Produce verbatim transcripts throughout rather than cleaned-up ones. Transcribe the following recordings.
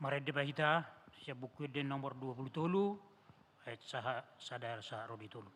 Marende ma hita, sian Buku Ende nomor dua pulu tolu, ayat saha, sada sahat ro di tolu.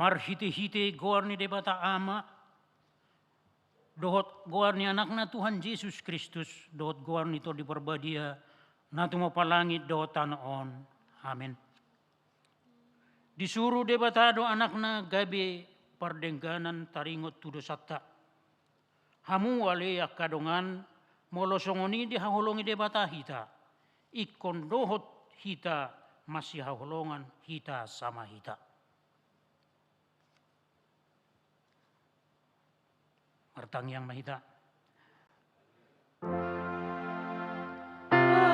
Marhitehite goar ni Debata Ama, dohot goar ni Anakna Tuhan Jesus Kristus, dohot goar ni Tondi Parbadia, na tumompa langit dohot tano on. Amen. Disuru Debata do Anakna gabe pardengganan taringot tu dosanta. Hamu ale angka dongan, molo songon i dihaholongi Debata hita, ingkon dohot hita masihaholongan hita sama hita. Martangiang ma hita.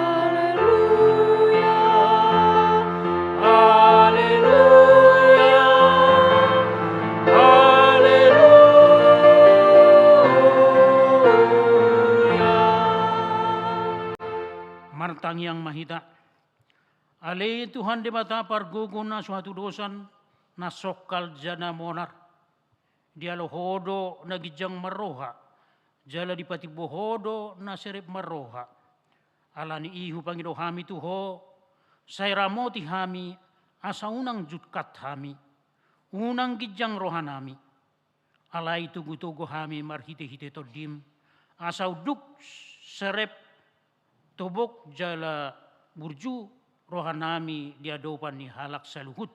Haleluya, haleluya, haleluya. Martangiang ma hita. Ale Tuhan Debata pargogo na so hatudosan, na songkal jala monar. Dialo Ho do na ginjang marroha, jala dipatimbo Ho do na serep marroha. Ala ni i hupangido hami tu Ho, sai ramoti hami, asa unang jungkat hami, unang ginjang rohanami. Alai togutogu hami marhitehite Tondim, asa unduk serep tobok jala burju rohanami di adopan ni halak saluhut.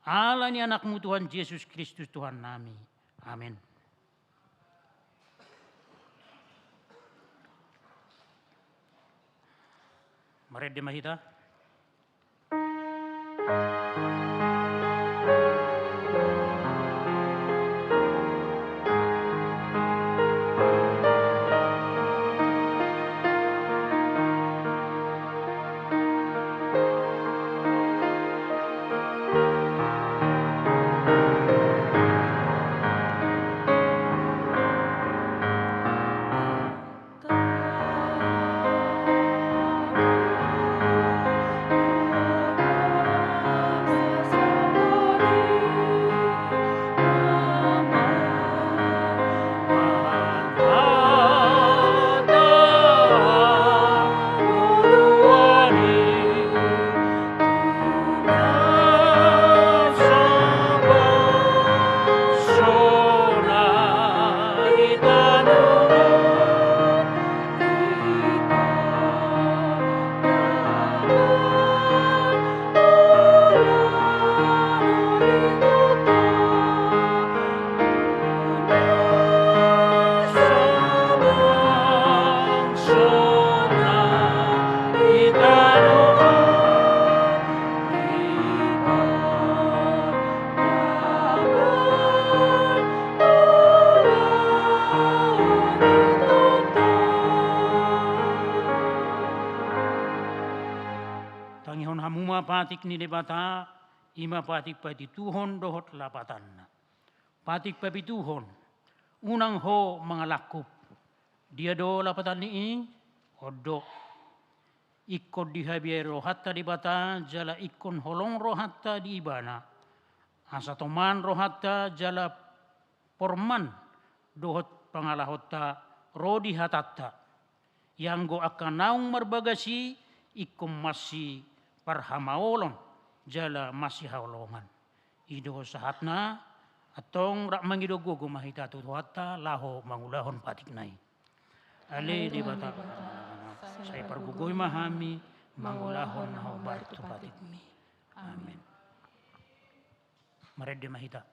Ala ni Anakmu Tuhan Jesus Kristus Tuhannami. Amen. Marende ma hita. Tangihon hamu ma patik ni Debata, i ma patik patituhon dohot lapatanna. Patik papituhon, unang ho mangalangkup. Dia do lapatan ni i? On do. Ingkon dihabiari rohanta Debata, jala ingkon holong rohanta di Ibana. Asa toman rohanta jala porman dohot pangalahonta ro di hatanta. Ianggo angka naung marbagas i ingkon mansi parhamaolon jala mansihaholongan. I do sahatna, antong rap mangido gogo ma hita tu Tuhanta laho mangulahon patikna i. Ale Debata, sai pargogoi ma hami mangulahon na hombar tu patikmi. Amen. Marende ma hita.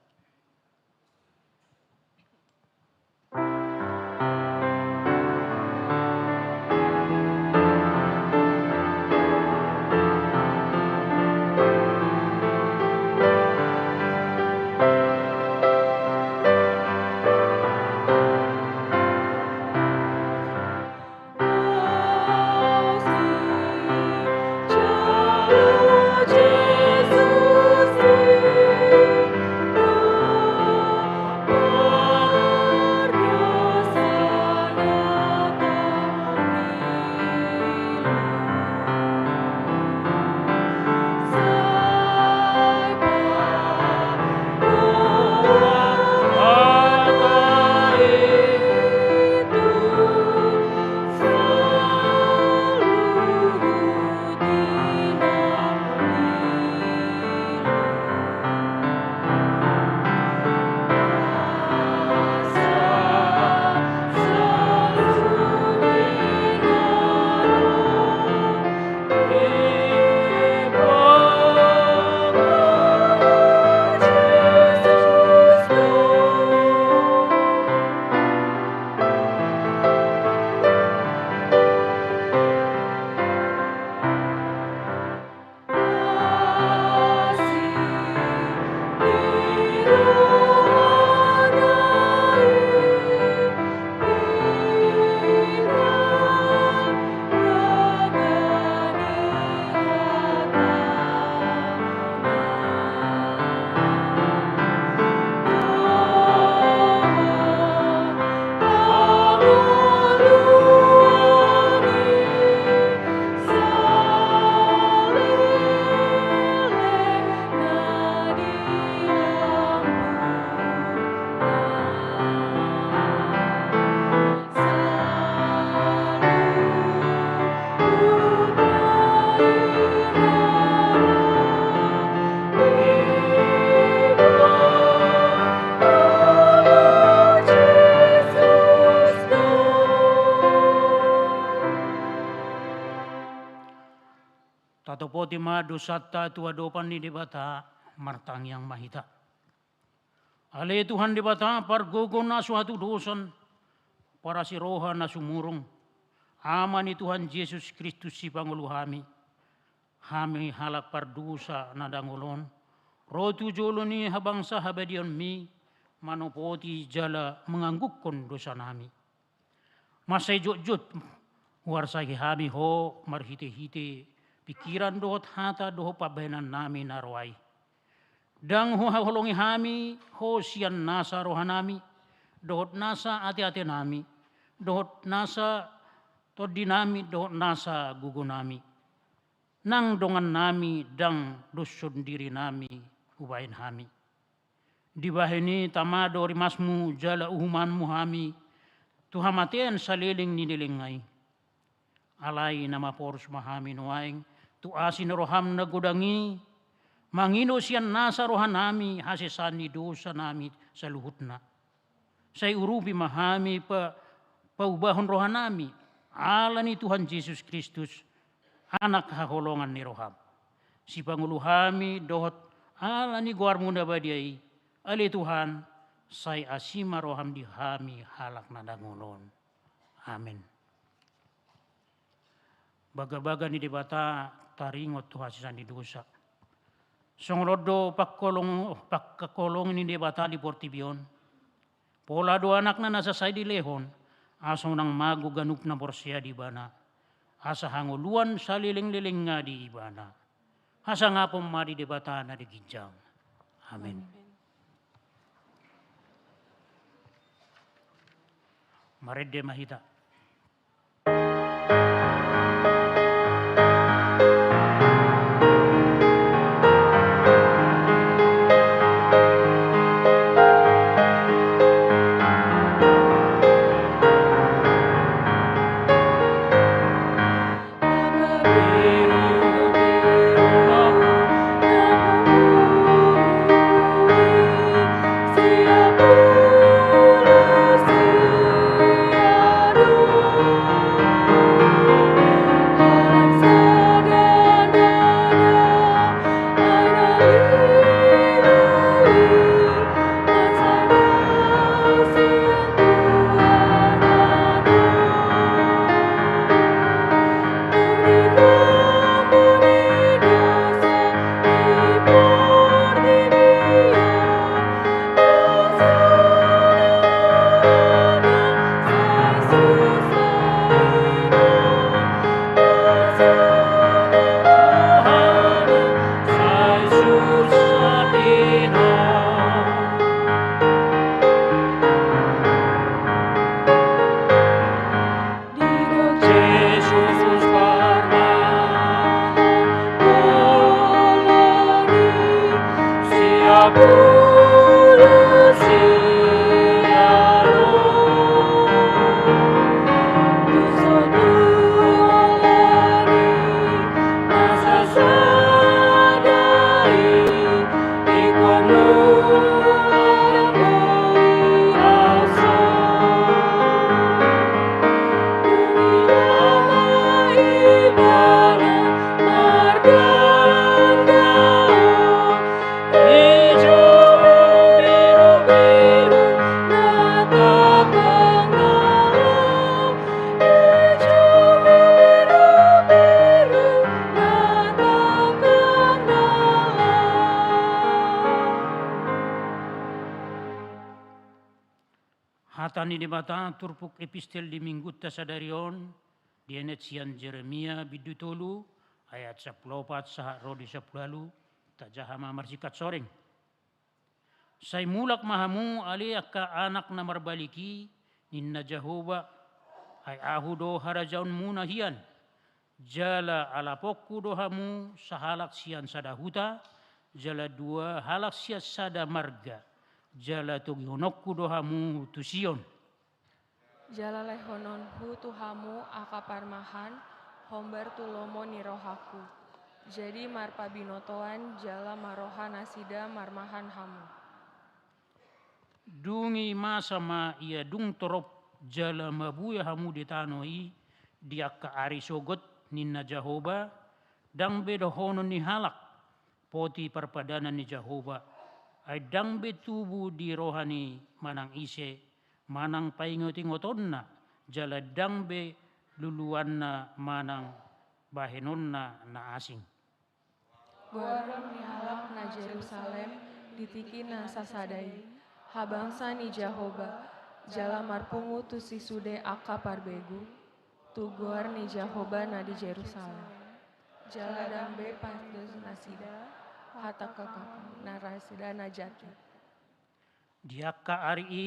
Tatopoti ma dosanta tu adopan ni Debata, martangiang ma hita. Ale Tuhan Debata, pargogo na so hatudosan, parasi roha na sumurung, Ama ni Tuhan Jesus Kristus Sipangolu hami, hami halak pardosa na dangol on, ro tu jolo ni habangsa habadiaonmi, manopoti jala manganggungkon dosanami. Mansai jotjot huarsai hami Ho marhitehite pingkiran dohot hata dohot pambahenannami na ro ai. Ndang huhaholongi hami Ho sian nasa rohanami, dohot nasa ateatenami, dohot nasa tondinami, dohot nasa gogonami. Nang dongannami ndang doshon dirinami hubahen hami. Dibahen i tama do rimasmu jala uhumanmu hami tu hamatean saleleng ni lelengna i. Alai na maporus ma hami nuaeng tu asi ni roham na godang i, mangido sian nasa rohanami hasesaan ni dosanami saluhutna. Sai urupi ma hami pa-, paubahon rohanami, ala ni Tuhan Jesus Kristus, Anak haholongan ni roham. Sipangolu hami dohot ala ni goarmu na badia i, ale Tuhan, sai asi ma roham di hami halak na dangol on. Amen. Bagabaga ni Debata taringot tu hasesaan ni dosa. Songon on do pangkolong-, pangkaholongi ni Debata di portibi on. Pola do Anakna na sasai dilehon, asa unang mago ganup na porsea di Ibana, asa hangoluan saleleng-lelengna di Ibana. Hasangapon ma di Debata na di ginjang. Amin. Amin. Marende ma hita. Hata ni Debata turpuk epistel di minggunta sadari on, dienet sian Jeremia bindu tolu, ayat sampulu opat sahat ro di sampulu ualu, tajaha ma marsingkat soreng. Sai mulak ma hamu ale angka anak na marbalik i, ninna Jahowa, ai ahu do harajaonmuna hian. Jala alaponku do hamu sahalak sian sada huta, jala dua halak sian sada marga, jala togihononku do hamu tu Sion. Jala lehononku tu hamu angka parmahan, hombar tu lomo ni rohangku. Jadi marpabinotoan jala marroha nasida marmahan hamu. Dung i masa ma ia dung torop jala mabuei hamu di tano i di angka ari sogot, ninna Jahowa, ndang be dohonon ni halak, poti parpadanan ni Jahowa, ai ndang be tubu di roha ni manang ise, manang paingotingotonna, jala ndang be luluanna manang bahenonna na asing. Goaron ni halak na Jerusalem di tingki na sasada i, habangsa ni Jahowa, jala marpungu tusi sude angka parbegu, tu goar ni Jahowa na di Jerusalem. Jala ndang be pandos nasida, hatangkangkon nasida na jat i. Di angka ari i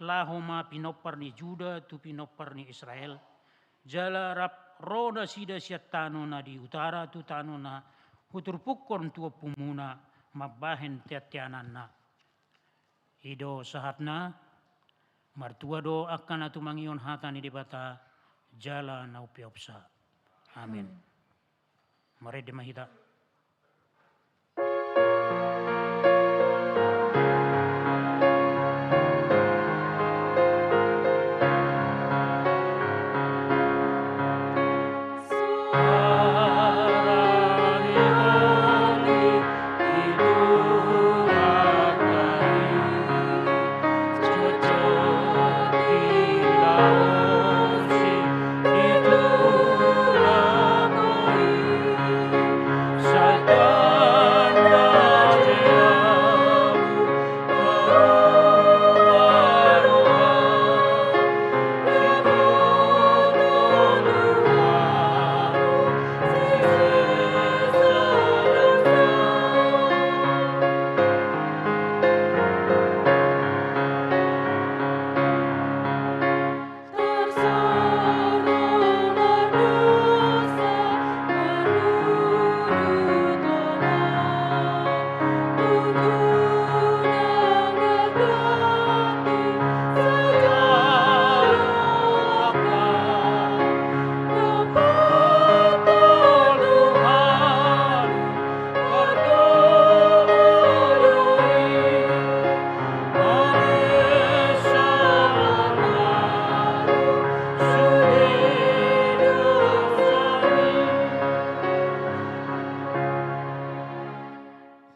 laho ma pinompar ni Juda tu pinompar ni Israel, jala rap ro nasida sian tano na di utara tu tano na huturpukkon tu ompumuna mambahen teanteananna. I do sahatna. Martua do angka na tumangihon hata ni Debata jala na umpeopsa. Amin. Amin. Marende ma hita.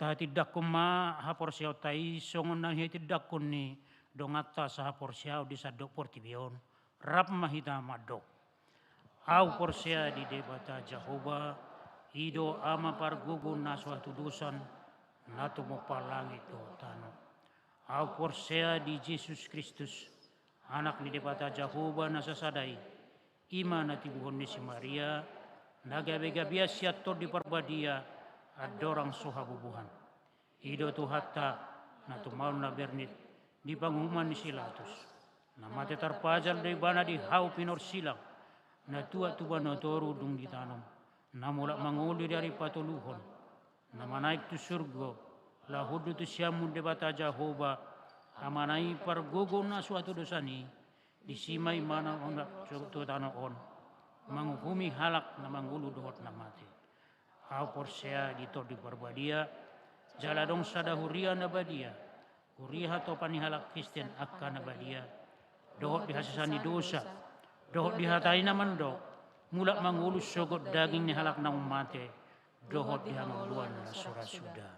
Tahatindangkon ma haporseaonta i songon na hinatindangkon ni donganta sahaporseaon di sandok portibi on. Rap ma hita mandok. Ahu porsea di Debata Jahowa, i do Ama pargogo na so hatudosan, na tumompa langit dohot tano. Ahu porsea di Jesus Kristus, Anak ni Debata Jahowa na sasada i, i ma na tibuhon ni si Maria, na gabegabean sian Tondi Parbadia, andorang so habubuhan. I do Tuhanta, na tumaon na bernit di panguhuman ni si Pilatus. Na mate tarpajal do ibana di hau pinorsilang, na tuat tu banua toru dung ditanom, na mulak mangolu di ari patoluhon, na manaek tu surgo, laho hundul tu siamun Debata Jahowa, Amana i pargogo na so hatudosan i, disi ma ibana mulak tu tano on, manguhumi halak na mangolu dohot na mate. Ahu porsea di Tondi Parbadia, jala adong sada huria na badia, huria hatopan ni halak Kristen angka na badia, dohot di hasesaan ni dosa, dohot di hata i na mandok, mulak mangolu sogot daging ni halak naung mate, dohot di hangoluan na so ra suda.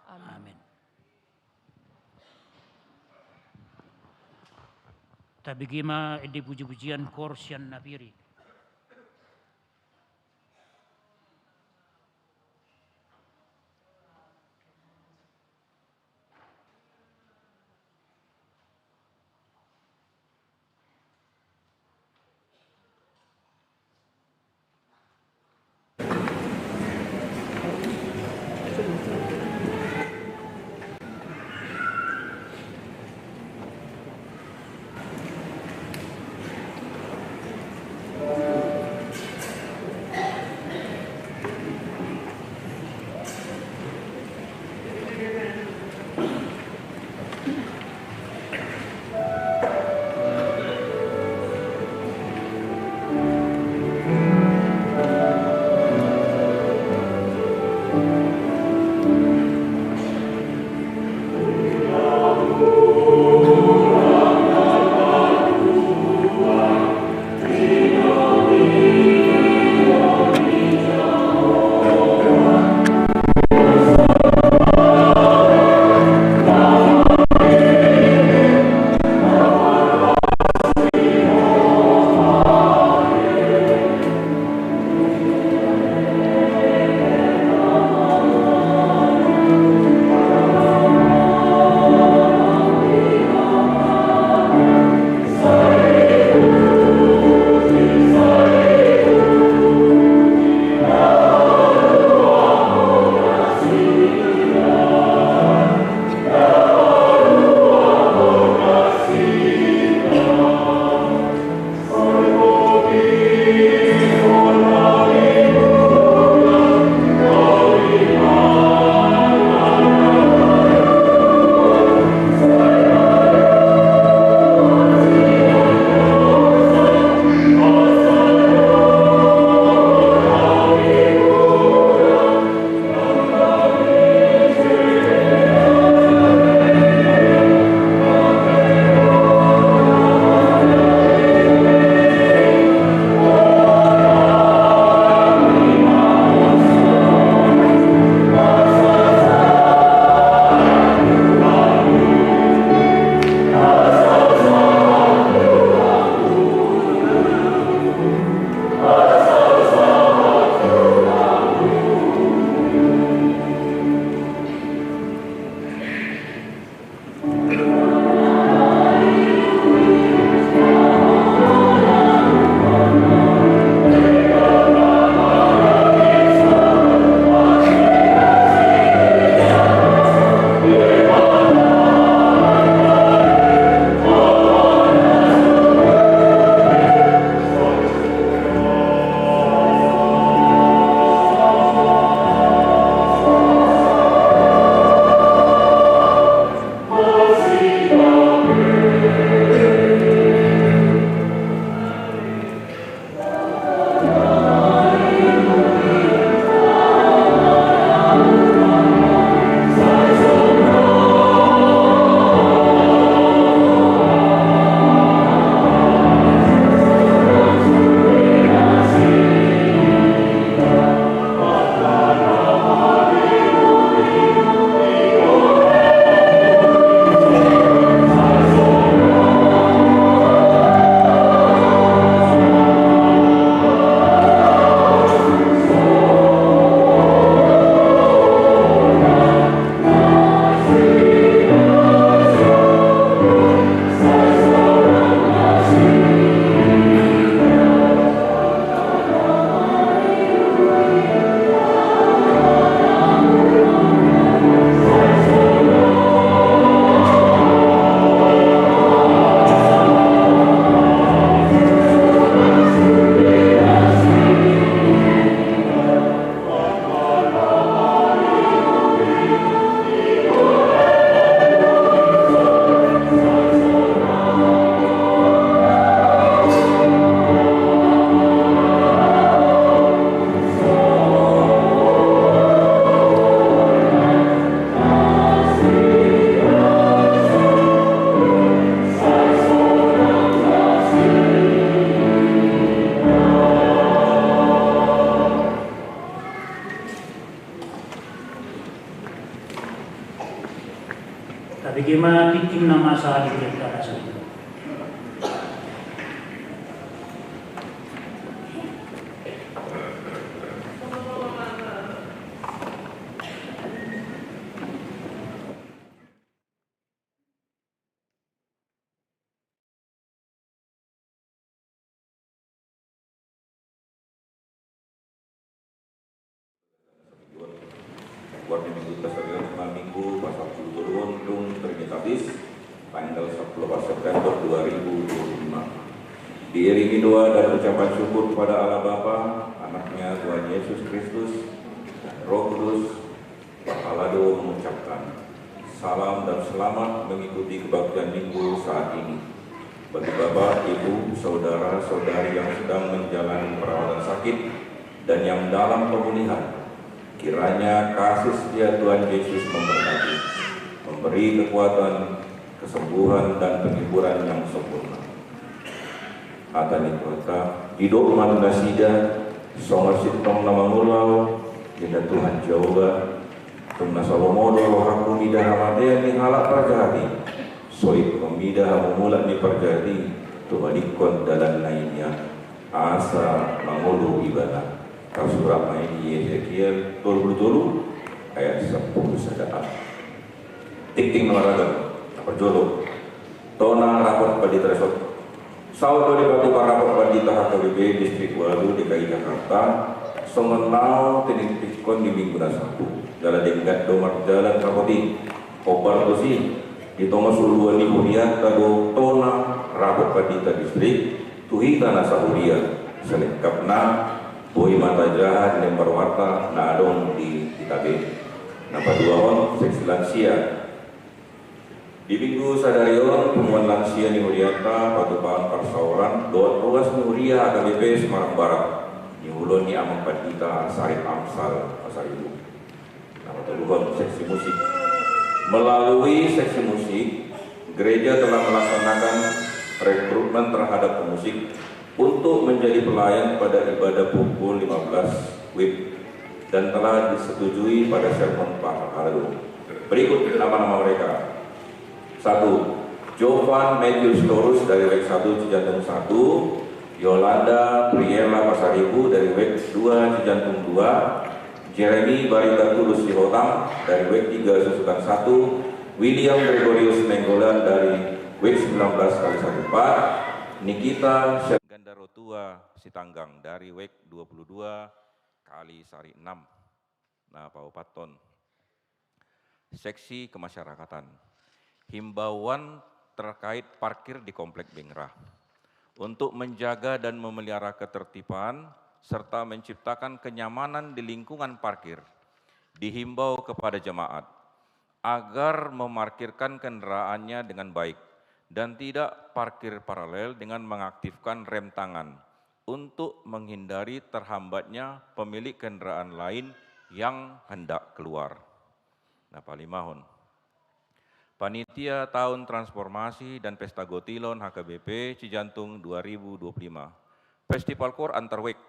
Amen. Tabege ma ende pujipujian koor sian Napiri. Tabege ma tingting na masa di tiap taraso. Buat di minggu tersebut, Minggu, pasal puluh turun, Dung Trinitatis, tanggal sepuluh September dua ribu dua puluh lima. Diiringi doa dan ucapan syukur kepada Allah Bapa, Anaknya Tuhan Yesus Kristus, dan Roh Kudus, Kepala Deo mengucapkan salam dan selamat mengikuti kebaktian Minggu saat ini. Bagi Bapak, Ibu, Saudara, Saudari yang sedang menjalani perawatan sakit dan yang dalam pemulihan, kiranya kasih setia Tuhan Yesus memberkati, memberi kekuatan, kesembuhan, dan penghiburan yang sempurna. Hata ni Tuhanta, didok ma tu nasida, songon sintong na mangula, ninna Tuhan Jahowa, tung na so lomo do rohangku mida hamatean ni halak parjahat i, soit ma mida hamumulak ni parjahat i, tumadingkon dalanna i nian, asa mangolu ibana. Tarsurat ma i di Hesekiel tolu puluh tolu ayat sampulu sada a. Tingting na maragam, na parjolo. Tona rapot pandita resort. Saut do di patupa rapot pandita H K B P Distrik Walu D K I Jakarta, songon naung tinitipkon di minggu na salpu. Jala denggan do marjalan rapot i. Hombar tusi, di tonga soluan ni hurianta do tona rapot pandita distrik, tu hita na sahuria, selengkapna, boi ma tajaha di lembar warta na adong di hita be. Na paduahon, seksi lansia. Di minggu sadari on, punguan lansia ni hurianta, patupahon parsaoran, dohot ruas ni huria H K B P Semarang Barat, niulahon ni amang pandita Sarip Amsal Pasaribu. Na patoluhon, seksi musik. Melalui seksi musik, gereja telah melaksanakan rekrutmen terhadap pemusik untuk menjadi pelayan pada ibadah pukul lima belas W I B dan telah disetujui pada sermon Pak Halo. Berikut nama-nama mereka. Satu, Jovan Matthew Storus dari W I B satu Cijantung satu, Yolanda Priella Pasaribu dari W I B dua Cijantung dua, Jeremy Barita Tulus Sihotang dari W I B tiga Susukan satu, William Gregorius Nainggolan dari W I B sembilan belas kali satu empat, Nikita Sel- Gandaro Tua Sitanggang dari W I B dua puluh dua kali sari enam. Na paopathon, seksi kemasyarakatan. Himbauan terkait parkir di Komplek Bengra. Untuk menjaga dan memelihara ketertiban serta menciptakan kenyamanan di lingkungan parkir, dihimbau kepada jemaat agar memarkirkan kendaraannya dengan baik dan tidak parkir paralel dengan mengaktifkan rem tangan untuk menghindari terhambatnya pemilik kendaraan lain yang hendak keluar. Na palimahon, Panitia Tahun Transformasi dan Pesta Gotilon H K B P Cijantung dua ribu dua puluh lima, Festival Koor antar W I B.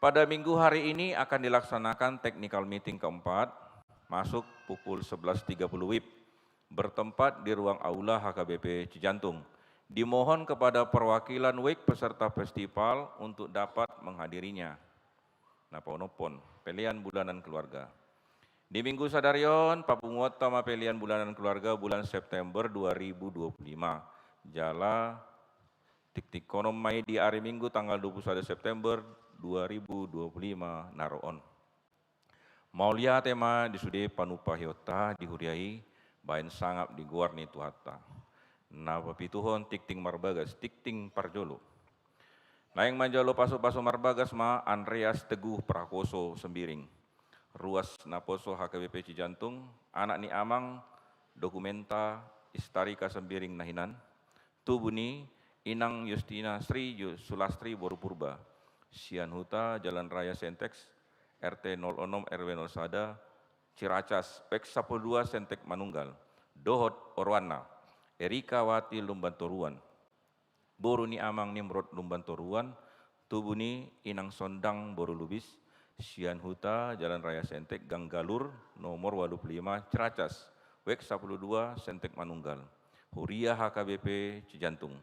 Pada minggu hari ini akan dilaksanakan technical meeting keempat, masuk pukul sebelas tiga puluh W I B, bertempat di ruang aula H K B P Cijantung. Dimohon kepada perwakilan W I B peserta festival untuk dapat menghadirinya. Na paonomhon, pelean bulanan keluarga. Di minggu sadari on, papunguonta ma pelean bulanan keluarga bulan September dua ribu dua puluh lima. Jala tingtinghonon ma i di ari Minggu tanggal dua puluh sada September dua ribu dua puluh lima na ro on. Mauliate ma di sude panumpahionta di huria i, baen sangap di goar ni Tuhanta. Na papituhon, tingting marbagas, tingting parjolo. Naeng manjalo pasupasu marbagas ma Andreas Teguh Prakoso Sembiring, ruas naposo H K B P Cijantung, anak ni amang Dokumenta Istarika Sembiring na hinan, tubu ni inang Justina Sri Ju-, Sulastri boru Purba, sian huta Jalan Raya Sentex, R T nol onom R W nol sada, Ciracas, W X sampulu dua Sentex Manunggal, dohot oroanna, Erika Wati Lumban Toruan, boru ni amang Nimrod Lumban Toruan, tubu ni inang Sondang boru Lubis, sian huta Jalan Raya Sentex, Gang Galur, nomor walu pulu lima, Ciracas, Wek sampulu dua, Sentek Manunggal. Huria H K B P Cijantung.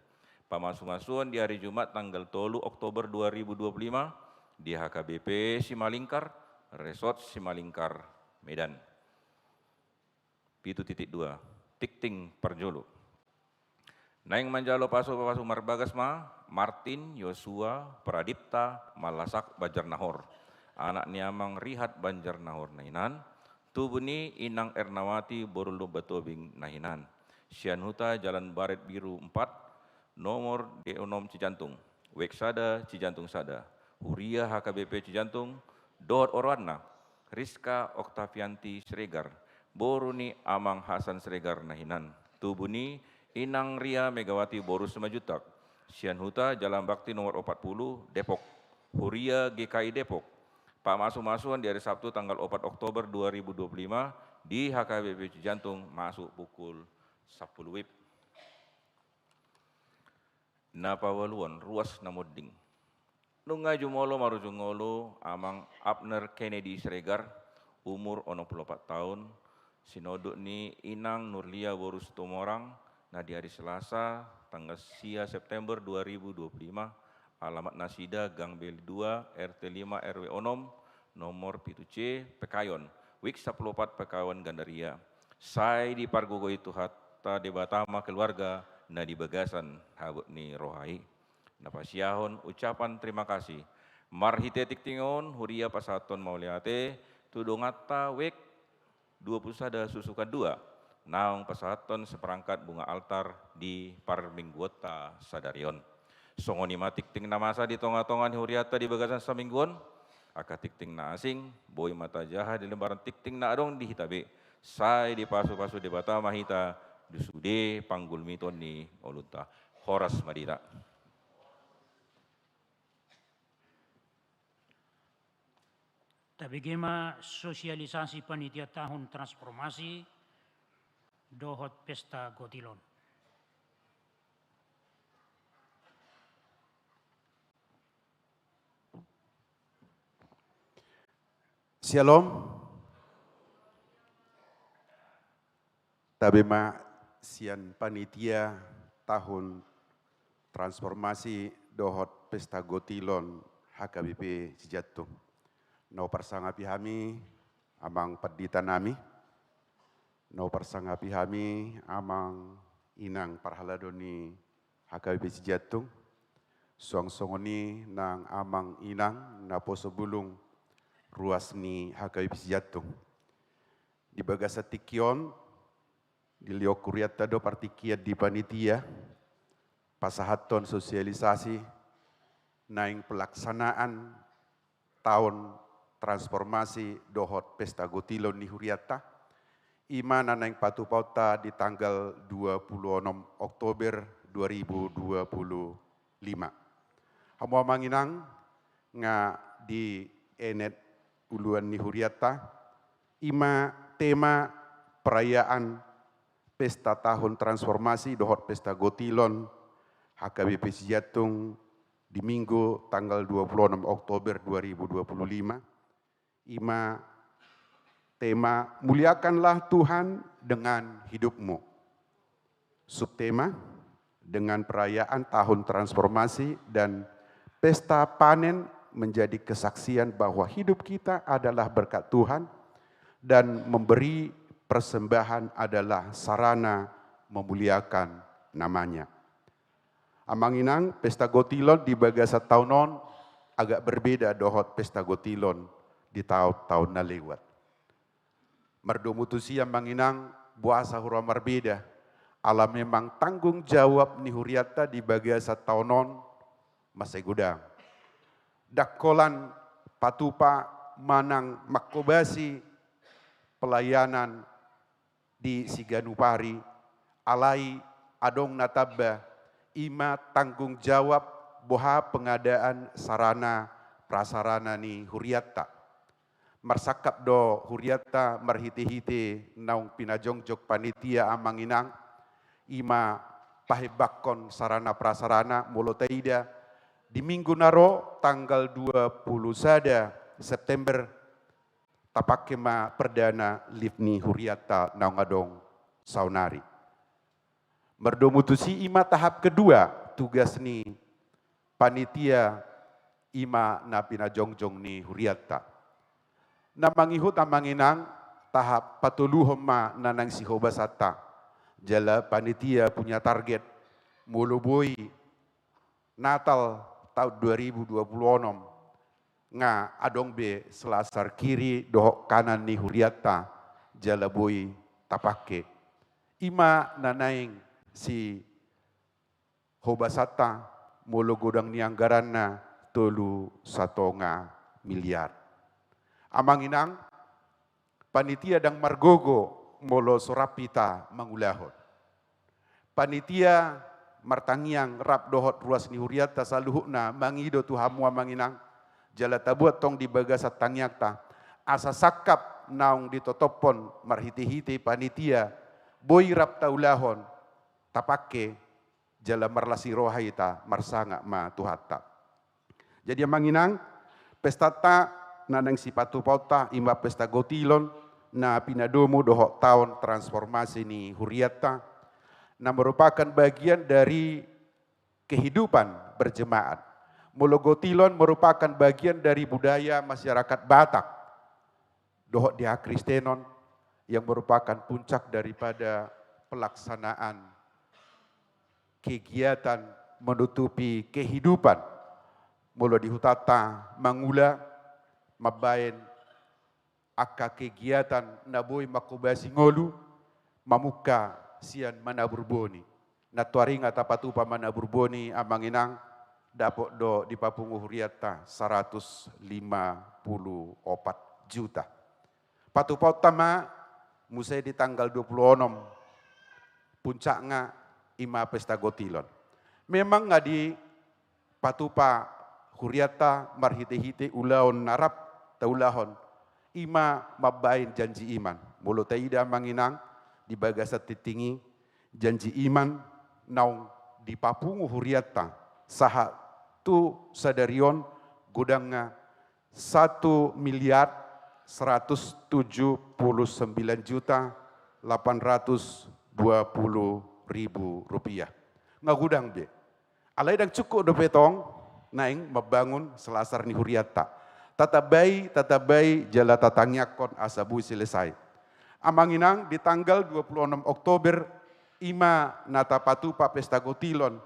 Pamasumasuon di hari Jumat tanggal tolu Oktober dua ribu dua puluh lima di H K B P Simalingkar, Resort Simalingkar, Medan. Pitu titik dua. Tingting parjolo. Naeng manjalo pasupasu marbagas ma Martin Yosua Pradipta Mallasak Banjarnahor, anak ni Amang Rihat Banjarnahor na hinan, tubu ni Inang Ernawati boru Lumban Tobing na hinan, sian huta Jalan Baret Biru empat, nomor D onom Cijantung, Wek sada Cijantung sada, Huria H K B P Cijantung, dohot oroanna, Rizka Oktavianti Siregar, boru ni Amang Hasan Siregar na hinan, tubu ni Inang Ria Megawati boru Simanjuntak, sian huta Jalan Bakti nomor opat puluh, Depok, Huria G K I Depok. Pamasumasuon di hari Sabtu tanggal opat Oktober dua ribu dua puluh lima di H K B P Cijantung masuk pukul sampulu W I B. Na paualuhon, ruas na monding. Nunga jumolo marujung ngolu Amang Abner Kennedy Siregar, umur onom pulu opat taon, sinoduk ni Inang Nurlia boru Situmorang, na di hari Selasa tanggal sia September dua ribu dua puluh lima, alamat nasida Gang Beli dua, R T lima, R W onom, nomor pitu C, Pekayon, W I K sampulu opat Pekayon Gandaria. Sai dipargogoi Tuhanta Debata ma keluarga na di bagasan habot ni roha i. Na pasiahon ucapan terima kasih. Marhite tingting on huria pasahathon mauliate tu donganta W I K dua pulu sada susukan dua, naung pasahathon seperangkat bunga altar di parmingguonta sadari on. Songon i ma tingting na masa di tongatonga ni hurianta di bagasan saminggu on, angka tingting na asing, boi ma tajaha di lembaran tingting na adong di hita be, sai dipasupasu Debata ma hita di sude panggulmiton ni ngolunta. Horas ma di hita. Tabege ma sosialisasi panitia tahun transformasi dohot pesta gotilon. Syalom. Tabe ma sian panitia tahun transformasi dohot pesta gotilon H K B P Cijantung. Na huparsangapi hami amang pandita nami, na huparsangapi hami amang inang parhalado ni H K B P Cijantung, suang songon i nang amang inang naposo bulung ruas ni H K B P Cijantung. Di bagasan tingki on, dilehon hurianta do partingkian di panitia, pasahathon sosialisasi naeng pelaksanaan tahun transformasi dohot pesta gotilon ni hurianta, i ma na naeng patupaonta di tanggal dua pulu onom Oktober dua ribu dua pulu lima. Hamu amang inang, nga dienet uluan ni hurianta, i ma tema perayaan pesta tahun transformasi dohot pesta gotilon H K B P Cijantung di Minggu tanggal dua pulu onom Oktober dua ribu dua pulu lima, i ma tema Muliakanlah Tuhan dengan Hidupmu. Subtema, dengan perayaan tahun transformasi dan pesta panen menjadi kesaksian bahwa hidup kita adalah berkat Tuhan dan memberi persembahan adalah sarana memuliakan namanya. Amang inang, pesta gotilon di bagasan taon on agak berbeda dohot pesta gotilon di taon-taon na lewat. Mardomu tusi amang inang, boasa hurang marbeda, ala memang tanggung jawab ni hurianta di bagasan taon on mansai godang. Ndang holan patupa manang manghobasi pelayanan di siganup ari, alai adong na tamba, i ma tanggung jawab boha pengadaan sarana prasarana ni hurianta. Marsangkap do hurianta marhitehite naung pinajongjong panitia amang inang, i ma pahembangkon sarana prasarana. Molo taida di minggu na ro tanggal dua pulu sada September, tapangke ma perdana lift ni hurianta naung adong saonari. Mardomu tusi, i ma tahap kedua tugas ni panitia, i ma na pinajongjong ni hurianta. Na mangihut, amang inang, tahap patoluhon ma na naeng sihobasanta. Jala panitia punya target, molo boi Natal taon dua ribu dua puluh onom, nga adong be selasar kiri dohot kanan ni hurianta, jala boi tapangke. I ma na naeng sihobasanta, molo godang ni anggaranna tolu satonga miliar. Amang inang, panitia ndang margogo molo so rap hita mangulahon. Panitia martangiang rap dohot ruas ni hurianta saluhutna mangido tu hamu, amang inang, jala tabuat tong di bagasan tangiangta, asa sangkap naung ditotophon marhitehite panitia, boi rap taulahon, tapangke, jala marlas ni roha hita, marsangap ma Tuhanta. Jadi, amang inang, pestanta na naeng sipatupaonta, i ma pesta gotilon na pinadomu dohot taon transformasi ni hurianta, na merupakan bagian dari kehidupan berjemaat. Molo gotilon merupakan bagian dari budaya masyarakat Batak dohot di hakristenon, yang merupakan puncak daripada pelaksanaan kegiatan menutupi kehidupan. Molo di hutanta mangula, mambaen angka kegiatan na boi manghobasi ngolu, mamungka sian manabur boni. Na tuari nga tapatupa manabur boni, amang inang, dapot do dipapungu hurianta saratus lima puluh opat juta. Patupaonta ma muse di tanggal dua puluh onom, puncakna, i ma pesta gotilon. Memang nga dipatupa hurianta marhitehite ulaon na rap taulahon, i ma mambaen janji iman. Molo taida, amang inang, di bagasan tingting i, janji iman naung dipapungu hurianta sahat tu sadari on, godangna satu miliar seratus tujuh puluh sembilan juta delapan ratus dua puluh ribu rupiah. Nga godang be. Alai ndang cukup dope tong naeng mambangun selasar ni hurianta. Tatambai, tatambai jala tatangiangkon asa boi selesai. Amang inang, di tanggal dua puluh onom Oktober, i ma na tapatupa pesta gotilon,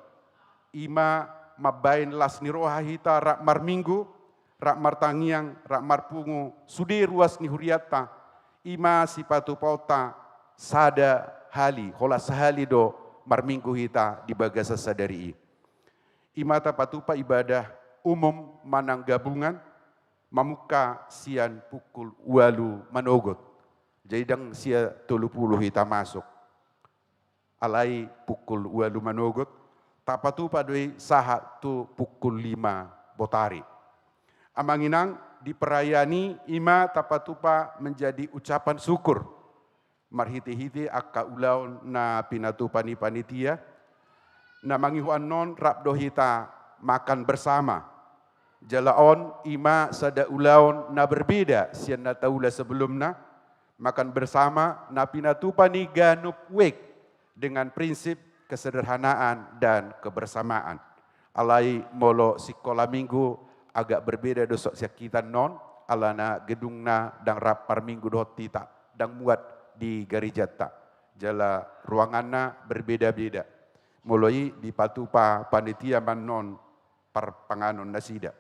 i ma mambaen las ni roha hita rap marminggu, rap martangiang, rap marpungu sude ruas ni hurianta, i ma sipatupaonta sada hali, holan sahali do marminggu hita di bagasan sadari i. I ma tapatupa ibadah umum manang gabungan, mamungka sian pukul ualu manogot. Jadi ndang sian tolu puluh hita masuk. Alai pukul ualu manogot, tapatupa do i sahat tu pukul lima botari. Amang inang, di perayaan i, i ma tapatupa menjadi ucapan syukur marhitehite angka ulaon na pinatupa ni panitia. Na mangihut annon rap do hita makan bersama. Jala on i ma sada ulaon na berbeda sian na taula sebelumna, makan bersama na pinatupa ni ganup wijk dengan prinsip kesederhanaan dan kebersamaan. Alai molo sikola minggu agak berbeda do sian hita annon, alana gedungna ndang rap marminggu dohot hita, ndang muat di garejanta. Jala ruanganna berbeda-beda. Molo i dipatupa panitia ma annon parpanganon nasida.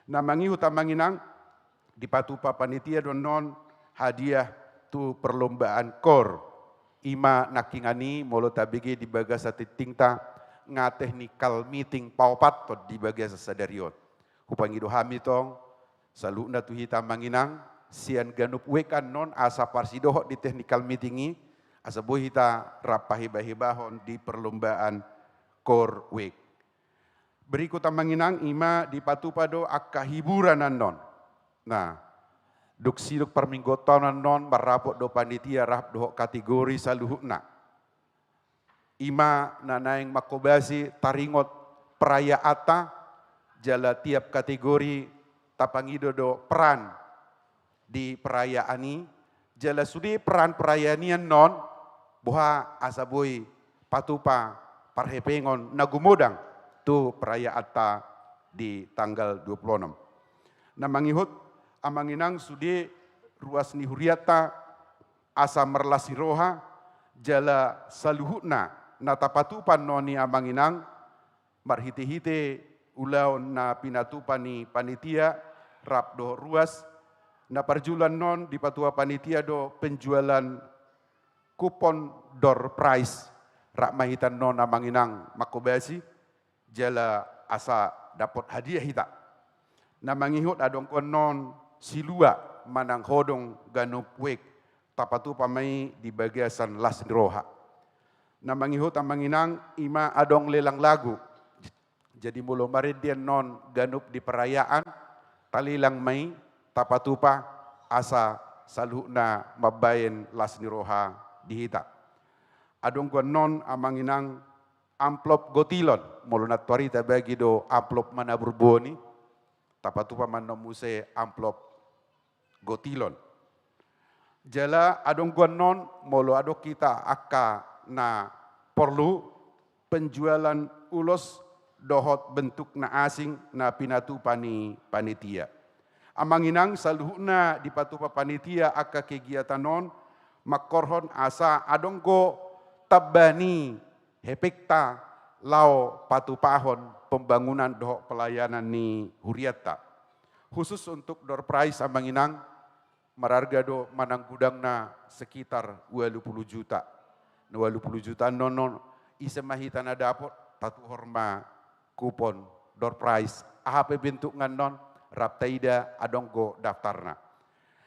Na mangihut, amang inang, dipatupa panitia do annon hadiah tu perlombaan kor. I ma nangkiningan i molo tabege di bagasan tingtingta nga technical meeting paopathon di bagasan sadari on. Hupangido hami tong saluhutna tu hita, amang inang, sian ganup wijk annon asa parsidohot di technical meeting i, asa boi hita rap pahebahebahon di perlombaan kor wijk. Berikut, amang inang, i ma dipatupa do angka hiburan annon. Nah, dung sidok parmingguonta on annon, marrapot do panitia rap dohot kategori saluhutna. I ma na naeng manghobasi taringot perayaanta, jala tiap kategori tapangido do peran di perayaan i, jala sude peran perayaan i annon boha asa boi patupa parhepengon na gumodang tu perayaanta di tanggal dua puluh enam. Na mangihut amang inang sude ruas ni hurianta asa marlas ni roha, jala saluhutna na tapatupa annon i amang inang, marhitehite ulaon na pinatupa ni panitia rap dohot ruas, na parjolo annon dipatupa panitia do penjualan kupon door prize, rap ma hita annon amang inang manghobasi, jala asa dapot hadiah hita. Na mangihut adong do annon silua manang hodong ganup wijk, tapatupa ma i di bagasan las ni roha. Na mangihut amang inang, i ma adong lelang lagu. Jadi molo marende annon ganup di perayaan, talelang ma i, tapatupa asa saluhutna mambahen las ni roha di hita. Adong do annon amang inang amplop gotilon, molo nantoari tabagi do amplop manabur boan i, tapatupa ma annon muse amplop gotilon. Jala adong do annon molo adong hita angka na porlu, penjualan ulos dohot bentuk na asing na pinatupa ni panitia. Amang inang, saluhutna dipatupa panitia angka kegiatan on manghorhon asa adong do tamba ni hepengta laho patupahon pembangunan dohot pelayanan ni hurianta. Khusus untuk door prize amang inang, mararga do manang gudangna sekitar ualu pulu juta. Na ualu pulu juta annon, ise ma hita na dapot, tatuhor ma kupon door prize. Aha pe bentukna annon, rap taida adong do daftarna.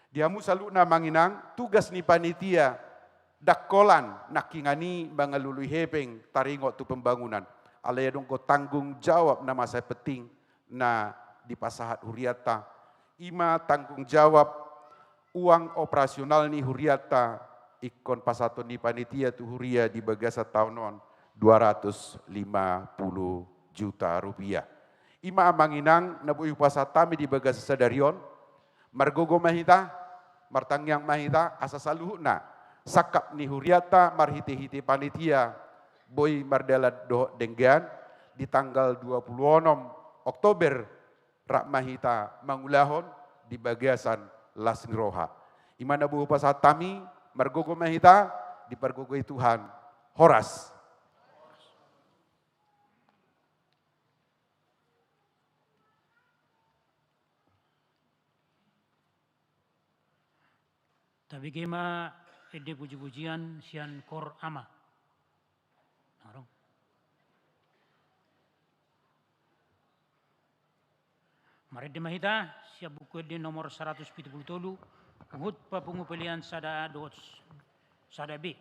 Di hamu saluhutna amang inang, tugas ni panitia, ndang holan nangkiningan i mangalului hepeng taringot tu pembangunan. Alai adong do tanggung jawab na masa penting na dipasahat hurianta. I ma tanggung jawab uang operasional ni hurianta ingkon pasahaton ni panitia tu huria di bagasan taon on dua ratus lima puluh juta rupiah. I ma amang inang na boi hupasahat hami di bagasan sadari on, margogo ma hita, martangiang ma hita, asa saluhutna sangkap ni hurianta marhitehite panitia boi mardalan dohot denggan di tanggal dua puluh onom Oktober, rap ma hita mangulahon di bagasan las ni roha. I ma na boi hupasahat hami, margogo ma hita, dipargogoi Tuhan. Horas. Tabege ma ende pujipujian sian Koor Ama. Adong. Marende ma hita sian Buku Ende nomor saratus pitu pulu tolu, huhut papungu pelean sada A dohot sada B.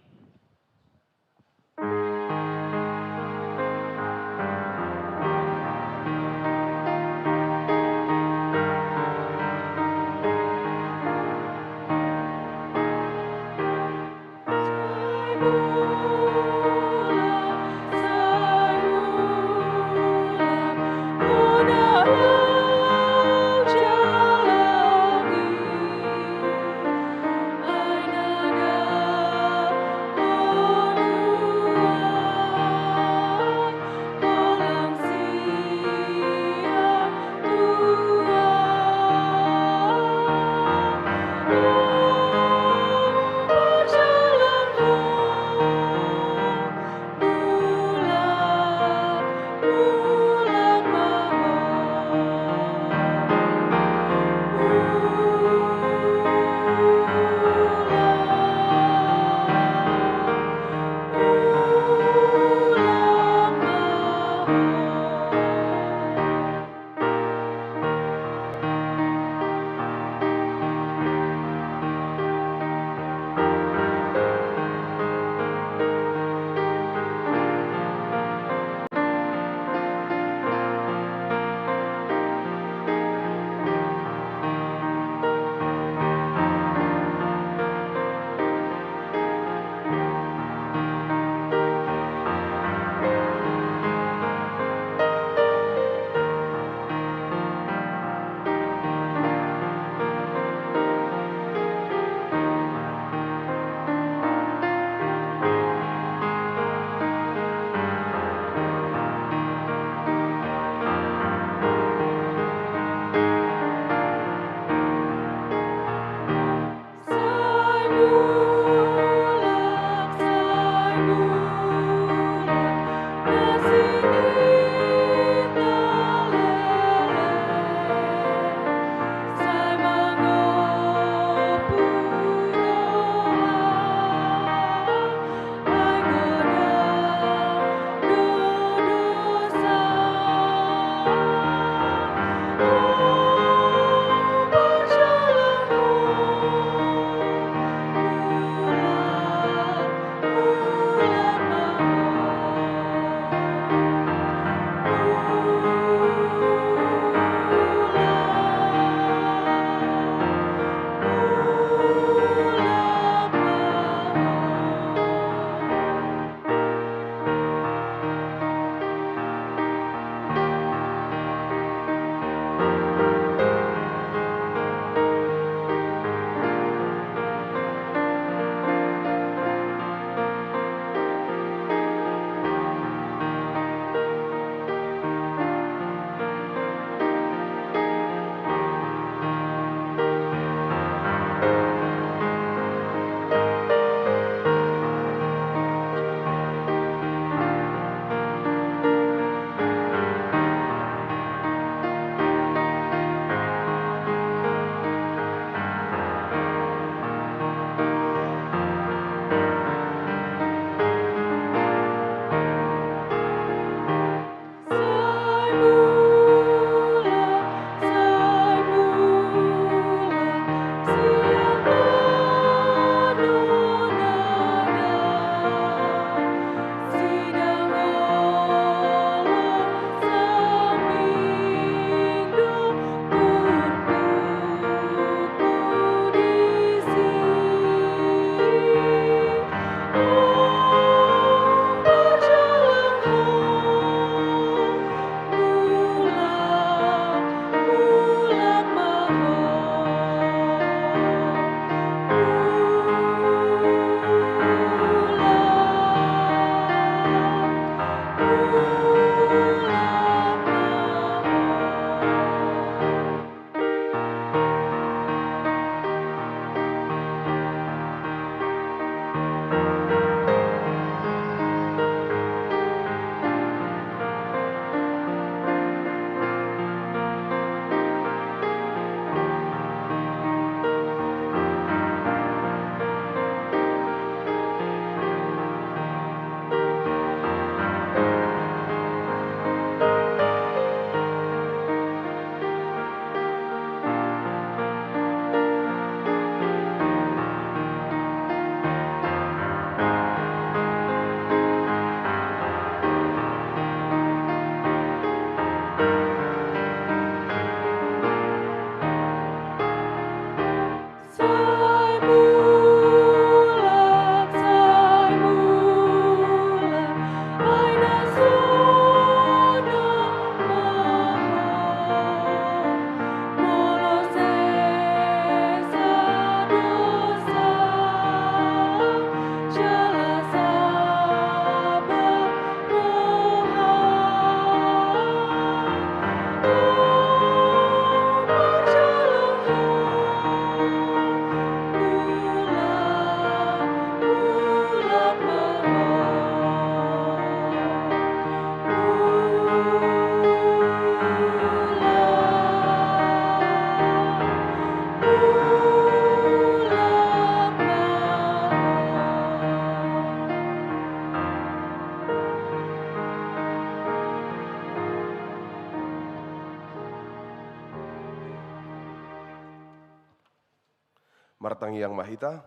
Tangiang ma hita.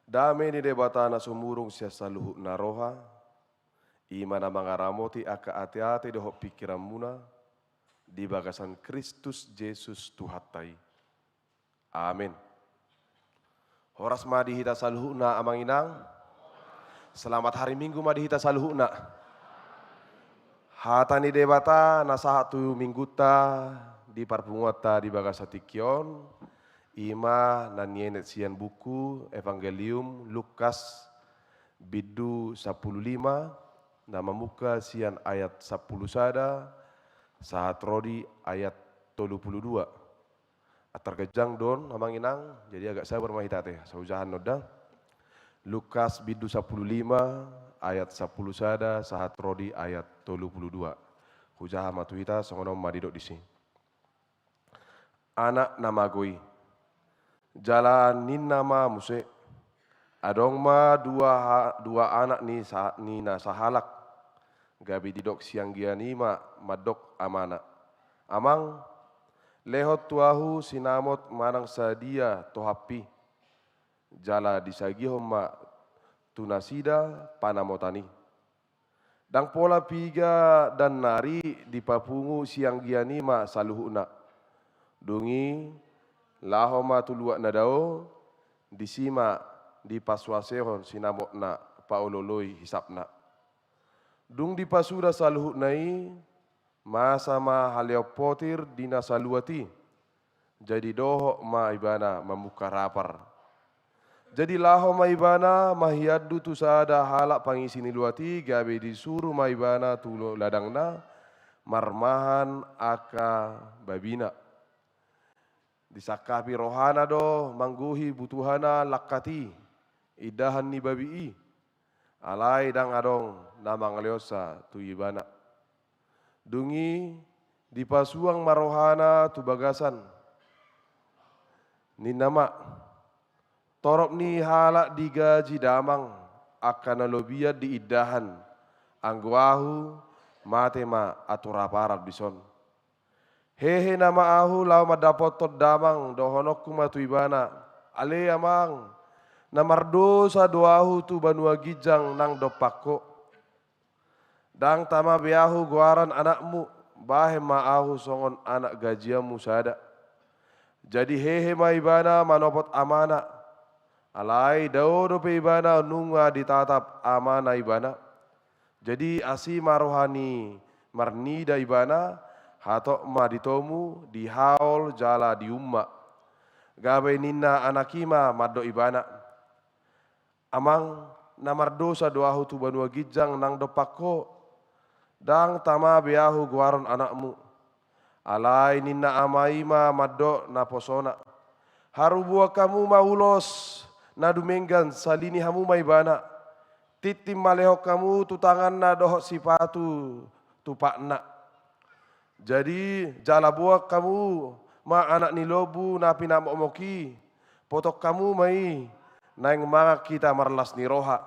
Dame ni Debata na sumurung sian saluhutna roha, i ma na mangaramoti angka ateate dohot pingkiranmuna di bagasan Kristus Jesus Tuhanta i. Amin. Horas ma di hita saluhutna, amang inang. Selamat hari Minggu ma di hita saluhutna. Hata ni Debata na sahat tu Minggunta di parpunguanta di bagasan tingki on, i ma na nienet sian buku Evangelium Lukas, bindu sampulu lima, na mamungka sian ayat sampulu sada sahat ro di ayat tolu pulu dua. Antar ganjang do on, amang inang, jadi agak sabar ma hita ate, sai hujaha on da. Lukas bindu sampulu lima, ayat sampulu sada sahat ro di ayat tolu pulu dua. Hujaha ma tu hita, songon on ma didok disi. Anak na mago i. Jala ninna ma muse, adong ma dua ha-, dua anak ni sa-, ni na sahalak. Gabe didok sianggian i ma mandok amana, "Amang, lehon tu ahu sinamot manang sadia tohappi." Jala disagihon ma tu nasida panamotan i. Ndang pola piga dan nari dipapungu sianggian i ma saluhutna. Dung i laho ma tu luat na dao, disi ma dipasuasehon sinamotna paolooloi hisapna. Dung dipasuda saluhutna i, masa ma haleon potir di na saluat i. Jadi dohot ma ibana mamungka rapar. Jadi laho ma ibana maiandu tu sada halak pangisi ni luat i, gabe disuru ma ibana tu lo-, ladangna marmahan angka babina. Disangkapi rohana do manggohi butuhana langkat i, indahan ni babi i. Alai ndang adong na mangalehonsa tu ibana. Dung i dipasuang ma rohana tu bagasan. Ninna ma, "Torop ni halak digaji damang angka na lobian di indahan, anggo ahu mate ma atur aparan dison. Hehe nama ahu laho mandapothon damang, dohononku ma tu ibana, 'Ale amang, na mardosa do ahu tu banua ginjang nang dompak ho. Ndang tama be ahu goaran anakmu, bahen ma ahu songon anak gajianmu sada.' Jadi hehe ma ibana manopot amana. Alai dao dope ibana nunga ditatap amana ibana. Jadi asi ma roha ni marnida ibana, hatop ma ditomu, dihaol jala diumma. Gabe ninna anak i ma mandok ibana, 'Amang, na mardosa do ahu tu banua ginjang nang dompak ho. Ndang tama be ahu goaron anakmu.' Alai ninna ama i ma mandok naposona, 'Harubuan hamu ma ulos na dumenggan, salini hamu ma ibana. Tintin ma lehon hamu tu tanganna dohot sipatu tu patna. Jadi jala boan hamu ma anak ni lombu na pinamokmok i, potong hamu ma i, naeng mangan hita marlas ni roha.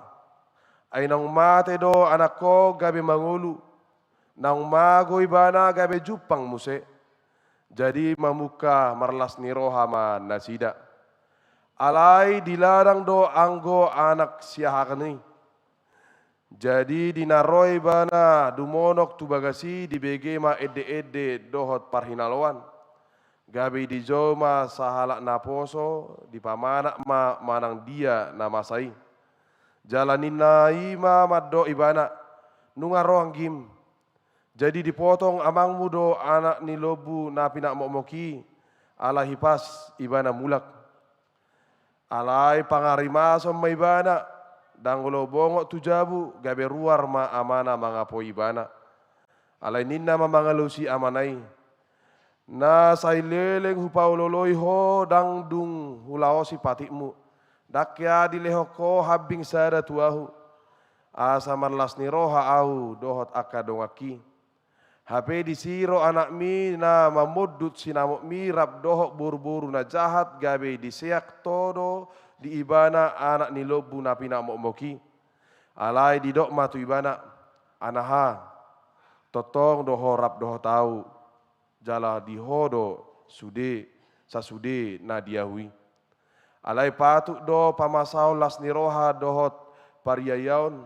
Ai naung mate do anakko gabe mangolu, naung mago ibana gabe jumpang muse.' Jadi mamungka marlas ni roha ma nasida. Alai di ladang do anggo anak siahaan i. Jadi di na ro ibana dumonok tu bagas i, dibege ma ende-ende dohot parhinaloan. Gabe dijou ma sahalak naposo, dipamanak ma manang dia na masa i. Jala ninna i ma mandok ibana, 'Nunga ro anggim.' Jadi dipotong amangmu do anak ni lombu na pinamokmok i, ala hipas ibana mulak. Alai pangarimason ma ibana, ndang olo bongot tu jabu, gabe ruar ma amana mangapoi ibana. Alai ninna ma mangalusi amana i, 'Na sai leleng hupaolooloi ho, ndang dung hulaosi patikmu. Ndang hea dilehon ho hambing sada tu ahu, asa marlas ni roha ahu dohot angka donganki.' Hape disi ro anakmi na mamondut sinamotmi rap dohot boru-boru na jahat, gabe diseak todo di ibana anak ni lombu na pinamokmok i. Alai didok ma tu ibana, 'Anaha, tongtong do ho rap dohot ahu, jala di ho do sude, sasude na di ahu i.' Alai patut do pamasaon las ni roha dohot pariayaon,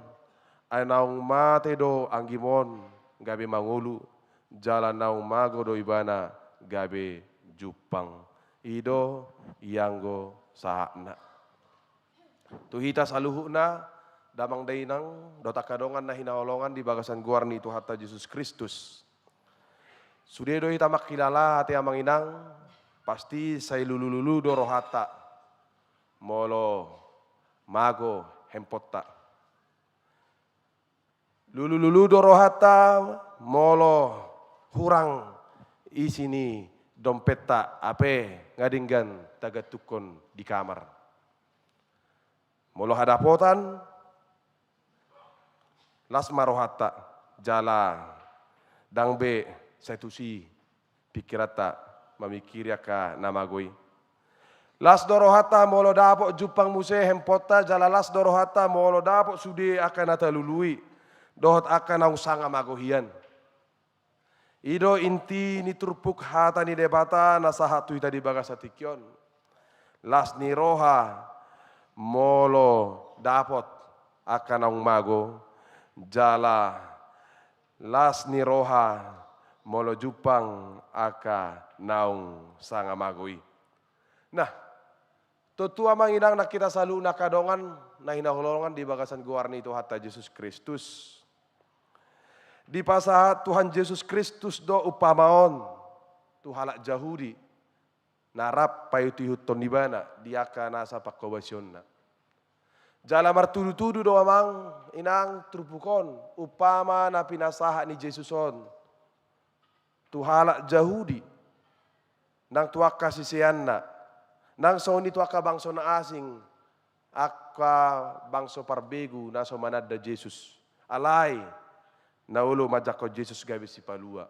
ai naung mate do anggim on gabe mangolu, jala naung mago do ibana gabe jumpang. I do ianggo sahatna. Tu hita saluhutna, damang dainang, dohot angka dongan na hinaholongan di bagasan goar ni Tuhanta Jesus Kristus. Sude do hita mangkilala ate amang inang, pasti sai lulululu do rohanta. Molo mago hemponta. Lulululu do rohanta molo hurang isi ni dompetta, hape nga denggan tagantukkon di kamar. Molo hadapotan, las ma rohanta, jala ndang be sai tusi pikiranta mamingkiri angka na mago i. Las do rohanta molo dapot jumpang muse hemponta, jala las do rohanta molo dapot sude angka na talului, dohot angka naung sanga mago hian. I do inti ni turpuk hata ni Debata na sahat tu hita di bagasan tingki on. Las ni roha molo dapot angka naung mago, jala las ni roha molo jumpang angka naung sanga mago i. Nah, tontu amang inang nang hita saluhutna angka dongan na hinaholongan di bagasan goar ni Tuhanta Jesus Kristus. Dipasahat Tuhan Jesus Kristus do umpama on tu halak Jahudi na rap paihut-ihuthon ibana di angka nasa panghobasionna. Jala martudu-tudu do amang inang turpuk on umpama na pinasahat ni Jesus on tu halak Jahudi, nang tu angka siseanna, nang songon i tu angka bangso na asing, angka bangso parbegu na so mananda Jesus. Alai na olo manjangkon Jesus gabe sipalua.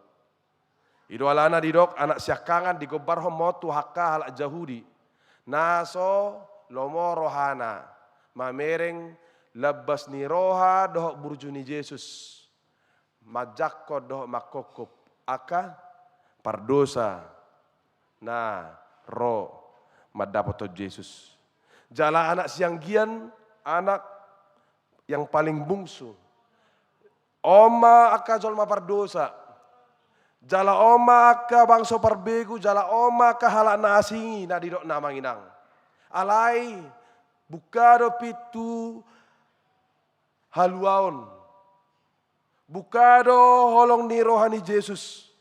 I do alana didok anak siangkangan digombarhon ma on tu angka halak Jahudi na so lomo rohana mamereng lambas ni roha dohot burju ni Jesus, manjangkon dohot mangkophop angka pardosa na ro mandapothon Jesus. Jala anak sianggian, anak yang paling bungsu. On ma angka jolma pardosa. Jala on ma angka bangso parbegu, jala on ma angka halak na asing i na didok na amang inang. Alai buka do pintu haluaon. Buka do holong ni roha ni Jesus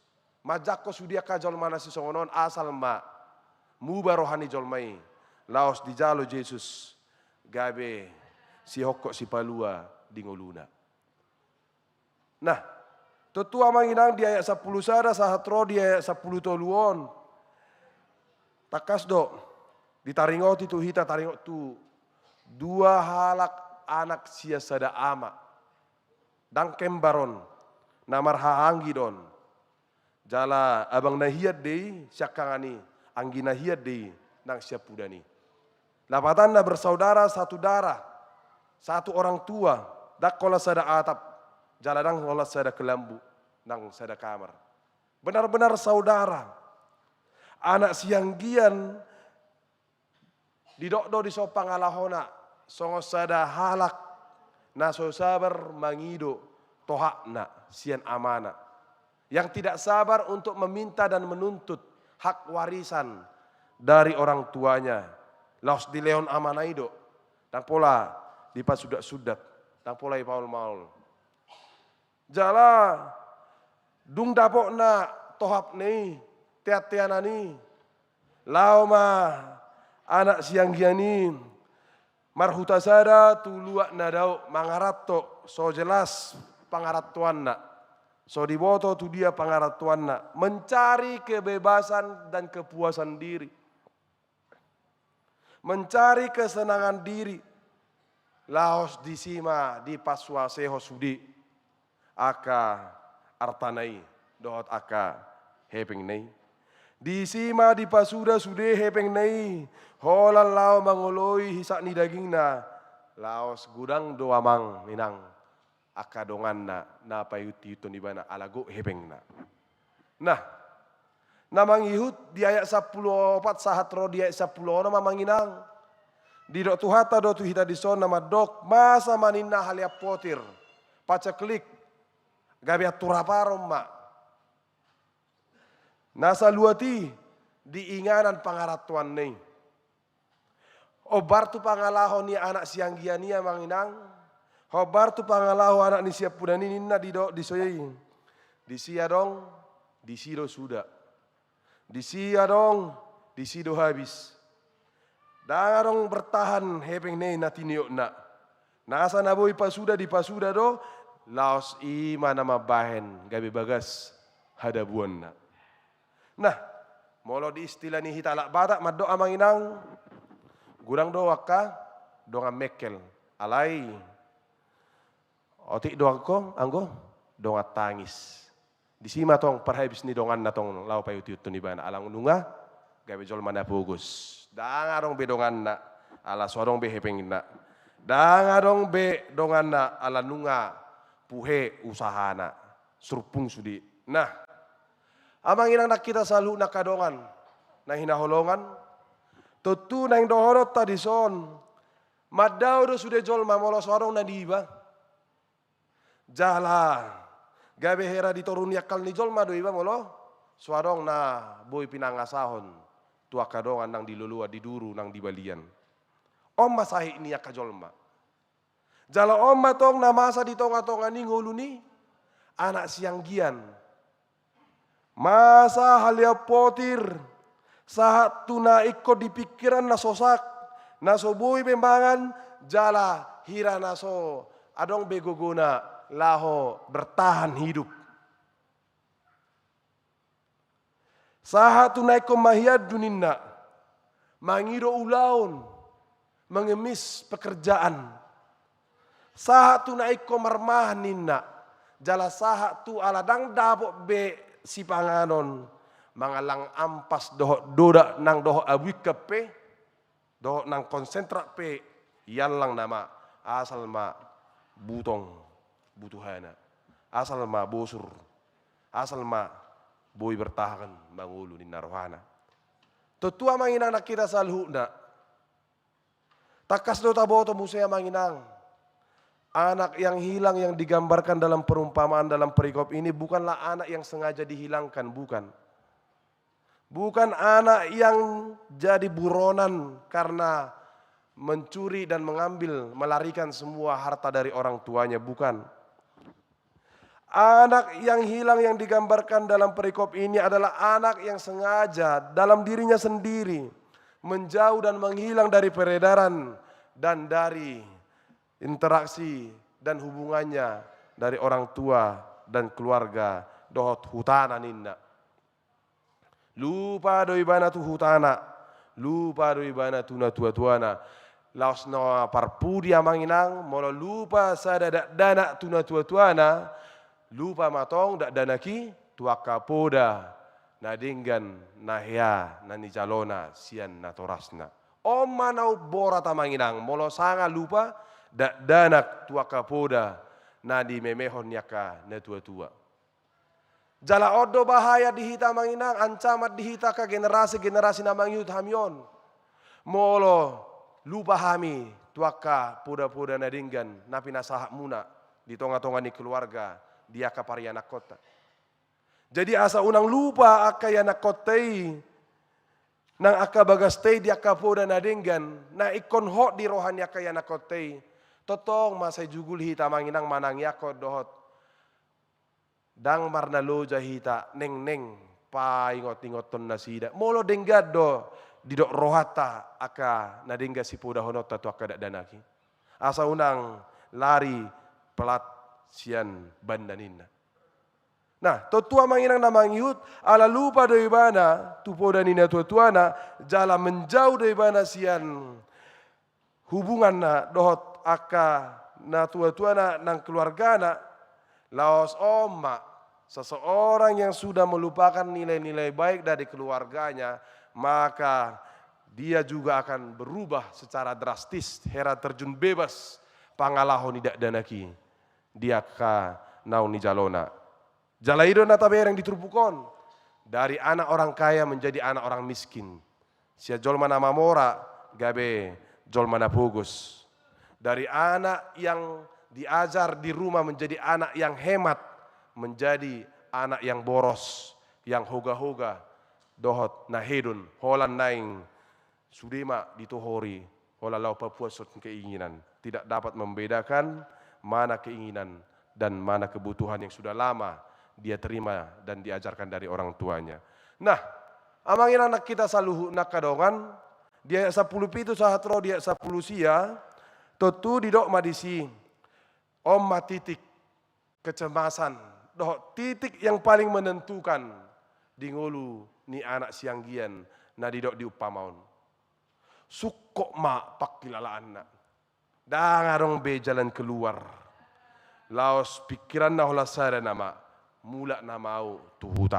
manjangkon sude angka jolma na sisongon on, asal ma muba roha ni jolma i laos dijalo Jesus gabe sihophop sipalua di ngoluna. Nah, tontu amang inang di ayat sampulu sada sahat ro di ayat sampulu tolu on, tangkas do ditaringoti tu hita, taringot tu dua halak anak sian sada ama. Ndang kembar on, na marhahaanggi do on. Jala abang na hian do i siangkangan i, anggi na hian do i nang siampudan i. Lapatanna bersaudara satu darah, satu orang tua, ndang holan sada atap, jala ndang holan sada kelambu, nang sada kamar. Benar-benar saudara. Anak sianggian didok do dison pangalahona songon sada halak na so sabar mangido tohapna sian amana, yang tidak sabar untuk meminta dan menuntut hak warisan dari orang tuanya. Laos dilehon amana i do, ndang pola dipasudat-sudat, ndang pola dipaol-maol. Jala dung dapotna tohapna i, tean-teanan i, laho ma anak sianggian i marhuta sada tu luat na dao, mangaranto, so jelas pangarantoanna, so diboto tu dia pangarantoanna, mencari kebebasan dan kepuasan diri. Mencari kesenangan diri, laos disi ma dipasuasehon sude angka artana i dohot angka hepengna i. Disi ma dipasuda sude hepengna i holan laho mangoloi hisap ni dagingna, laos godang do amang inang angka donganna na paihut-ihuthon ibana ala gok hepengna. Nah, na mangihut di ayat sampulu opat sahat ro di ayat sampulu onom amang inang. Didok Tuhanta do tu hita dison na mandok, masa ma ninna halean potir, paceklik, gabe anturaparon ma. Na saluhut i di inganan pangarantoanna i. Hombar tu pangalaho ni anak sianggian i, amang inang. Hombar tu pangalaho anak ni siampudan i, ninna didok dison i. Disi adong, disi do suda. Disi adong, disi do habis. Ndang adong bertahan hepeng ni na tiniokna. Nasa na boi pasuda dipasuda do, laos i ma na mambahen gabe bagas hadabuanna. Nah, molo di istilah ni hita halak Batak mandok, amang inang, godang do angka dongan mengkel. Alai otik do anggo, anggo dongan tangis. Disi ma tong parhabis ni donganna tong laho paihut-ihuthon ibana, ala nunga gabe jolma na pogos. Ndang adong be donganna ala so adong be hepengna. Ndang adong be donganna ala nunga puhe usahana. Surpung sude. Nah, amang inang nang hita saluhutna angka dongan na hinaholongan, tontu naeng dohononta dison, mandao do sude jolma molo so adong na niba. Jala gabe hera di toru ni akal ni jolma do iba molo so adong na boi pinangasahon tu angka dongan nang di loloan, di duru nang di balian. On ma sahit ni angka jolma. Jala on ma tong na masa di tonga-tonga ni ngolu ni anak sianggian. Masa halean potir, sahat tu na ingkon di pingkiran na sosak, na so boi be mangan, jala hira na so adong be gogona laho bertahan hidup. Sahat tu na ingkon mahiandu ninna, mangido ulaon, mengemis pekerjaan. Sahat tu na ingkon marmahan ninna, jala sahat tu ala ndang dapot be sipanganon, mangallang ampas dohot dodak nang dohot abu ingkap pe, dohot nang konsentrat pe, iallang nama, asal ma butong butuhana, asal ma bosur, asal ma boi bertahan mangolu ninna rohana. Tontu amang inang nang hita saluhutna. Tangkas do taboto muse amang inang. Anak yang hilang yang digambarkan dalam perumpamaan dalam perikop ini bukanlah anak yang sengaja dihilangkan, bukan. Bukan anak yang jadi buronan karena mencuri dan mengambil, melarikan semua harta dari orang tuanya, bukan. Anak yang hilang yang digambarkan dalam perikop ini adalah anak yang sengaja dalam dirinya sendiri menjauh dan menghilang dari peredaran dan dari interaksi dan hubungannya dari orang tua dan keluarga dohot hutana ninna. Lupa do ibana tu hutana, lupa do ibana tu natuatuana. Laos na parpudi amang inang, molo lupa sada dakdanak tu natuatuana, lupa ma tong dakdanak i tu angka poda na denggan, na hea na nijalona sian natorasna. On ma na umborat amang inang, molo sanga lupa dakdanak tu angka poda na nimemehon ni angka natuatua. Jala on do bahaya di hita amang inang, ancaman di hita angka generasi-generasi na mangihut hami on. Molo lupa hami tu angka poda-poda na denggan na pinasahatmuna di tonga-tonga ni keluarga, di angka parianakkonta. Jadi asa unang lupa angka ianakkonta i, nang angka bagasta i di angka poda na denggan, na ingkon hot di roha ni angka ianakkonta i. Tongtong ma sai jugul hita amang inang manangiangkon dohot ndang marnaloja hita nengneng paingot-ingothon nasida. Molo denggan do didok rohanta angka na denggan sipodahononta tu angka dakdanak i. Asa unang lari pelat sian banda ninna. Nah, tontu amang inang na mangihut, ala lupa do ibana tu poda ni natuatuana, jala menjauh do ibana sian hubunganna dohot angka natuatuana nang keluargana, laos on ma, seseorang yang sudah melupakan nilai-nilai baik dari keluarganya, maka dia juga akan berubah secara drastis, hera terjun bebas, pangalaho ni dakdanak i di angka naung nijalona. Jala i do na tabereng di turpuk on, dari anak orang kaya menjadi anak orang miskin. Sian jolma na mamora gabe jolma na pogos. Dari anak yang diajar di rumah menjadi anak yang hemat, menjadi anak yang boros, yang hoga-hoga, dohot na hedon, holan naeng sude ma ditohori, holan laho papuashon keinginan. Tidak dapat membedakan mana keinginan dan mana kebutuhan yang sudah lama dia terima dan diajarkan dari orang tuanya. Nah, amang inang hita saluhutna angka dongan, di ayat sampulu pitu sahat ro di ayat sampulu sia, tontu didok ma disi, on ma titik kecemasan, dohot titik yang paling menentukan di ngolu ni anak sianggian na didok di umpama on. Sungkot ma pangkilalaanna. Ndang adong be jalan keluar. Laos pingkiranna holan sada nama, mulak nama au tu huta.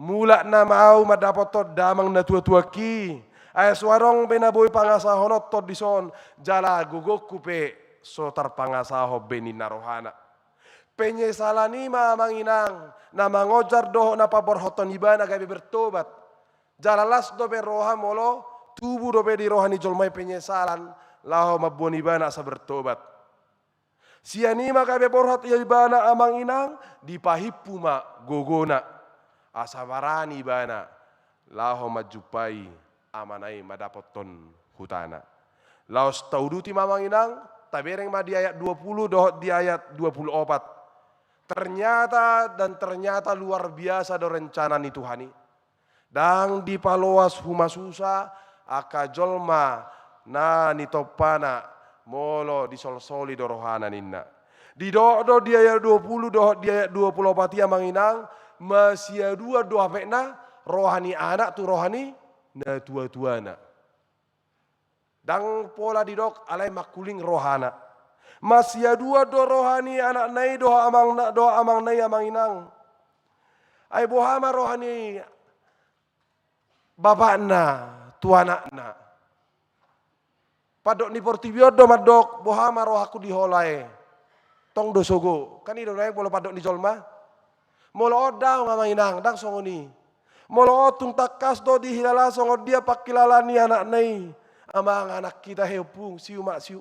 Mulak nama au mandapothon damang na tuatuangki. Ai so adong be na boi pangasahononhon dison, jala gogongku pe so tarpangasahon be ninna rohana. Penyesalan i ma amang inang, na mangonjar dohot na paborhathon ibana gabe bertobat. Jala las dope roha molo tubu dope di roha ni jolma i penyesalan, laho mamboan ibana asa bertobat. Sian i ma gabe borhat ibana amang inang, dipahimpu ma gogona. Asa barani ibana, laho manjumpai amana i mandapothon hutana. Laos tauduti ma amang inang, tabereng ma di ayat dua pulu dohot di ayat dua pulu opat. Ternyata dan ternyata luar biasa do rencana ni Tuhan i. Ndang dipaloas humasusa angka jolma na nitompana molo disolsoli do rohana ninna. Didok do di ayat dua pulu dohot di ayat dua pulu opat i amang inang, masiaduan do hapetna roha ni anak tu roha ni na tuatuana. Ndang pola didok alai mangkuling rohana. Masiaduan do roha ni anakna i dohot amangna, dohot amangna i amang inang. Ai boha ma roha ni bapakna tu anakna? Pandok ni portibi on do mandok, boha ma rohangku di ho lae? Tong do sogo. Kan i do naeng molo pandok ni jolma. Molo on daong amang inang, ndang songon i. Molo on tung tangkas do dihilala songon dia pangkilalaan ni anakna i. Amang, anak hita he ompung, siu ma siu.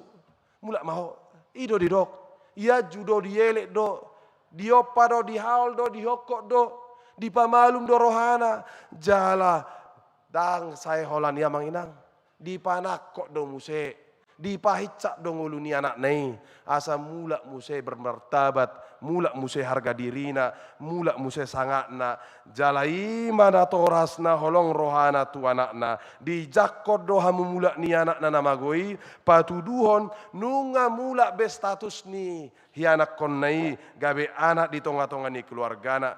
Mulak ma ho. I do didok. Ianju do, dielek do, diompa do, dihaol do, dihongkot do, dipamalum do rohana. Jala ndang sae holan i amang inang. Dipanangkok do muse, dipahinsat do ngolu ni anakna i, asa mulak muse bermartabat, mulak muse harga dirina, mulak muse sangapna. Jala i ma natorasna holong rohana tu anakna. Dijangkon do hamumulak ni anakna na mago i, patuduhon nunga mulak be status ni hianakkonna i gabe anak di tongatonga ni keluargana.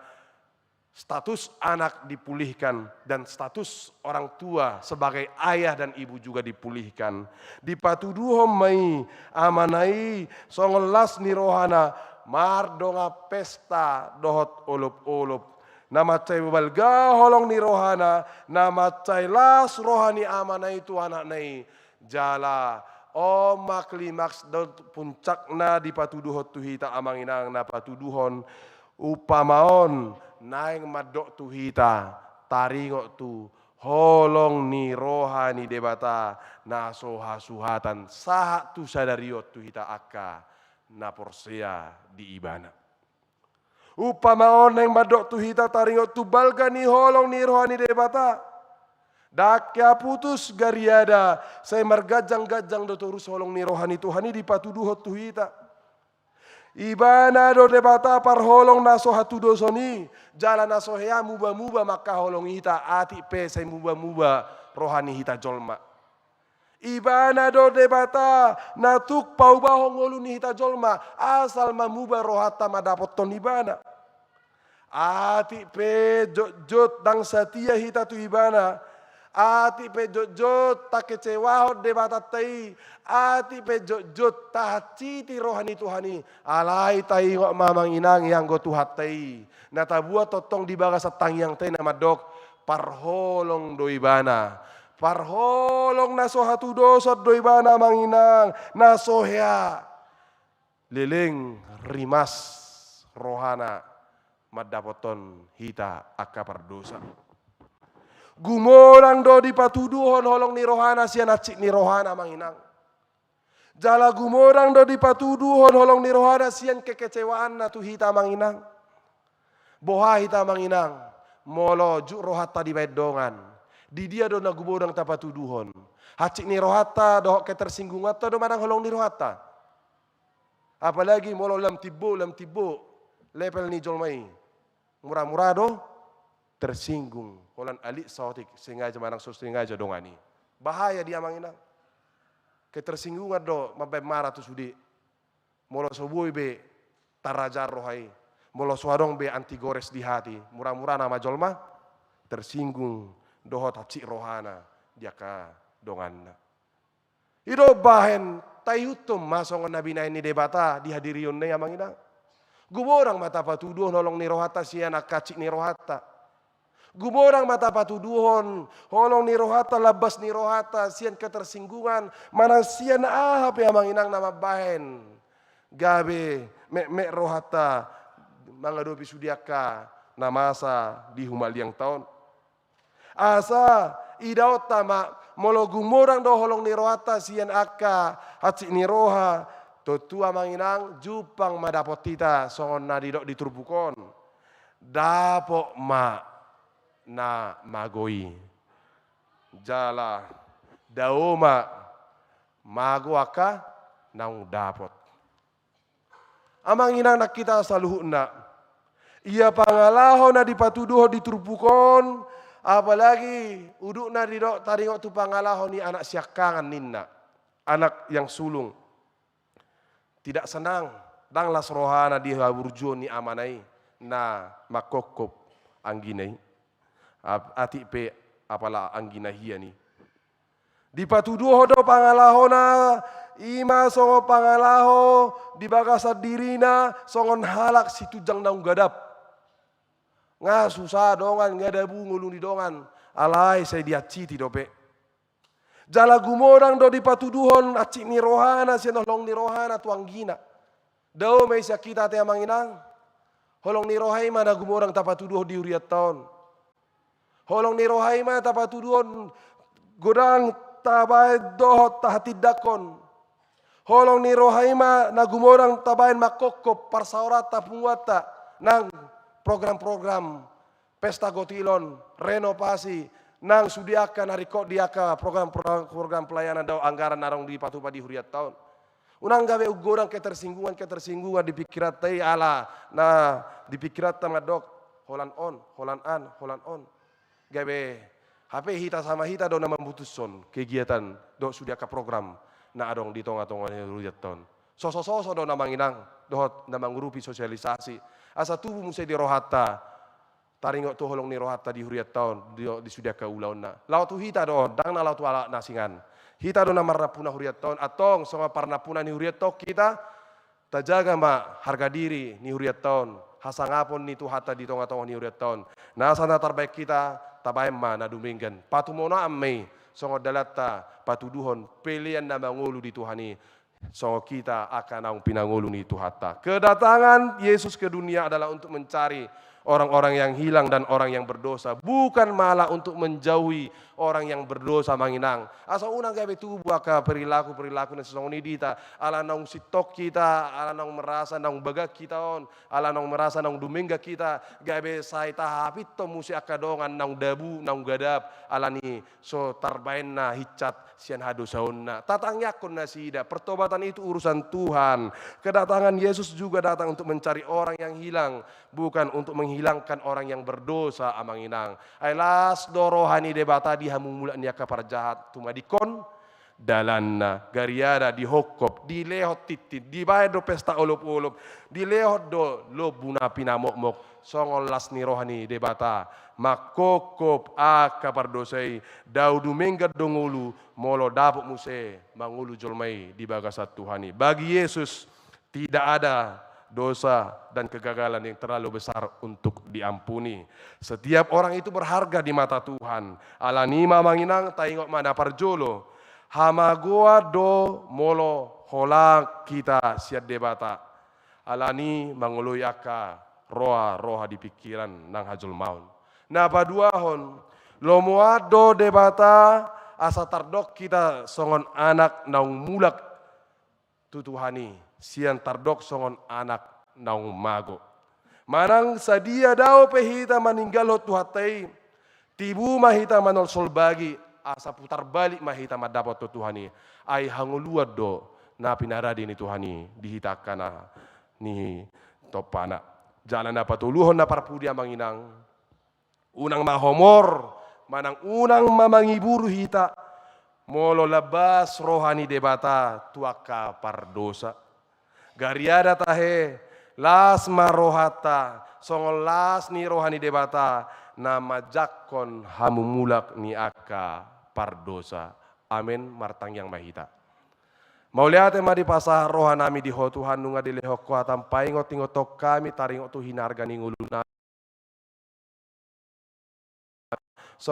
Status anak dipulihkan dan status orang tua sebagai ayah dan ibu juga dipulihkan. Dipatuduhon ma i amana i songon las ni rohana mardongan pesta dohot olopolop. Na mansai balga holong ni rohana, na mansai las roha ni amana i tu anakna i. Jala on ma klimaks dohot puncakna dipatuduhon tu hita amang inang, na patuduhon umpama on naeng mandok tu hita taringot tu holong ni roha ni Debata na so hasuhatan sahat tu sadari on tu hita angka na porsea di Ibana. Umpama on naeng mandok tu hita taringot tu balga ni holong ni roha ni Debata. Ndang hea putus gariada, sai marganjangganjang do torus holong ni roha ni Tuhan i dipatuduhon tu hita. Ibana do Debata parholong na so hatudoson i, jala na so hea mubamuba mangkaholongi hita, atik pe sai mubamuba roha ni hita jolma. Ibana do Debata na tuk paubahon ngolu ni hita jolma, asal ma muba rohanta mandapothon Ibana. Atik pe jotjot ndang satia hita tu Ibana, atik pe jotjot takecewahon Debatanta i, atik pe jotjot tahansiti roha ni Tuhan i, alai taingot ma amang inang i anggo Tuhanta i na tabuat tongtong di bagasan tangiangta i na mandok, parholong do Ibana. Parholong na so hatudoson do Ibana amang inang, na so hea. Leleng rimas rohana mandapothon hita angka pardosa. Gumodang do dipatuduhon holong ni rohana sian hansit ni rohana, amang inang. Jala gumodang do dipatuduhon holong ni rohana sian kekecewaanna tu hita, amang inang. Boha hita, amang inang, molo jut rohanta dibahen dongan? Di dia do na gumodang tapatuduhon? Hansit ni rohanta dohot ketersinggunganta do manang holong ni rohanta? Apalagi molo lam timbo, lam timbo level ni jolma i. Mura-mura do tersinggung, holan alit saotik, sengaja manang so sengaja dongan i. Bahaya dia, amang inang. Ketersinggungan do mambahen mara tu sude. Molo so boi be tarajar roha i, molo so adong be anti gores di hati, mura-mura nama jolma tersinggung dohot hansit rohana di angka donganna. I do bahen taihuthon ma songon na binahen ni Debata di hadirionna i, amang inang. Gumodang ma tapatuduhon holong ni rohanta sian angka hansit ni rohanta. Gumodang ma tapatuduhon holong ni rohanta, lambas ni rohanta sian ketersinggungan manang sian aha pe, amang inang, na mambahen gabe metmet rohanta mangadopi sude angka na masa di humaliangta on. Asa idaonta ma, molo gumodang do holong ni rohanta sian angka hansit ni roha, tontu, amang inang, jumpang ma dapot hita songon na nidok di turpuk on. Dapot ma na mago i. Jala dao ma mago angka naung dapot. Amang inang nang hita saluhutna, ia pangalaho na dipatuduhon di turpuk on, apalagi udutna didok taringot tu pangalaho ni anak siangkangan ninna, anak yang sulung. Tidak senang, ndang las rohana di haburjuon ni amana i na mangkophop anggina i. Ap-, atik pe apala anggina hian i. Dipatuduhon do pangalahona, i ma songon pangalaho di bagasan dirina songon halak situnjang naung gadap. Nga susa dongan, nga dabu ngolu ni dongan, alai sai dihansiti dope. Jala gumodang do dipatuduhon hansit ni rohana sian holong ni rohana tu anggina. Dao ma i sian hita ate, amang inang. Holong ni roha i ma na gumodang tapatuduhon di hurianta on. Holong ni roha i ma tapatuduhon godang tabaen dohot tahatindangkon. Holong ni roha i ma na gumodang tabaen mangkophop parsaoranta, punguanta, nang program-program pesta gotilon, renovasi, nang sude angka na ringkot di angka program, program, program pelayanan dohot anggaran na adong dipatupa di hurianta on. Unang gabe umgodang ketersinggungan, ketersinggungan di pikiranta i ala na di pikiranta mandok holan on, holan an, holan on. Gabe hape hita sama hita do na mambutushon kegiatan dohot sude angka program na adong di tonga-tonga ni hurianta on. Soso-soso do na manginang dohot na mangurupi sosialisasi. Asa tubu muse di rohanta taringot tu holong ni rohanta di hurianta on, di, di sude angka ulaonna. Laho tu hita do on, ndang na laho tu halak na asing an. Hita do na marnampuna hurianta on, antong songon parnampuna ni hurianta on hita, tajaga ma harga diri ni hurianta on, hasangapon ni Tuhanta di tonga-tonga ni hurianta on. Na asa na tarbaen hita, tabaen ma na dumenggan. Patumonaan ma i, songon dalanta patuduhon pelean na mangolu di Tuhan i. Songon hita angka naung pinangolu ni Tuhanta. Kedatangan Yesus ke dunia adalah untuk mencari orang-orang yang hilang dan orang yang berdosa. Bukan malah untuk menjauhi orang yang berdosa, manginang. Asa unang gabe tubu angka perilaku-perilaku na songon i di hita. Ala naung sintong hita, ala naung merasa naung bagak hita on, ala naung merasa naung dumenggan hita. Gabe sai tahapinton muse angka dongan naung dabu, naung gadap. Ala ni so tarbaenna hinsat sian hadosaonna. Tatangiangkon nasida, pertobatan itu urusan Tuhan. Kedatangan Yesus juga datang untuk mencari orang yang hilang, bukan untuk menghilangkan orang yang berdosa, amang inang. Ai las do roha ni Debata di hamu mulak ni angka parjahat, tumadingkon dalanna, gariada dihophop, dilehon tintin, dibaen do pesta olop-olop, dilehon do lombu na pinamokmok, songon las ni roha ni Debata, mangkophop angka pardosa i, dao dumenggan do ngolu, molo dapot muse mangolu jolma i di bagasan Tuhan i. Bagi Yesus, tidak ada dosa dan kegagalan yang terlalu besar untuk diampuni. Setiap orang itu berharga di mata Tuhan. Ala ni i ma manginang taingot ma na parjolo. Hamagoan do molo holang hita sian Debata. Ala ni i mangoloi angka roha-roha di pingkiran nang hajolmaon. Na paduahon, Lomoan do Debata asa tardok hita songon anak naung mulak tu Tuhan i, sian tardok songon anak naung mago. Manang sadia dao pe hita maninggalhon Tuhanta i, tibu ma hita manolsol bagi, asa putar balik ma hita mandapothon Tuhan i. Ai hangoluan do na pinarade ni Tuhan i di hita angka na nitompana. Jala na patoluhon na parpudi, amang inang, unang ma homor, manang unang ma mangiburu hita, molo lambas roha ni Debata tu angka pardosa. Gariada tahe, las ma rohanta, songon las ni roha ni Debata, na manjangkon hamumulak ni angka pardosa. Amen, martangiang ma hita. Mauliate ma dipasahat rohanami di Ho Tuhan, nunga dilehon Ho hataM paingot-ingothon hami taringot tu hinarga ni ngolunami. So-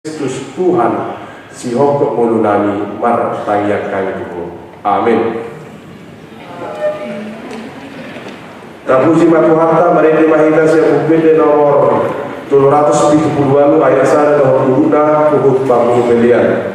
Kristus Tuhan, sihongkop ngolunami, martangiang hami tu Ho. Amen. Tapuji ma Tuhanta, marende ma hita sian Buku Ende nomor tolu ratus pitu pulu ualu, ayat sada dohot tolu na huhut parpangkataion.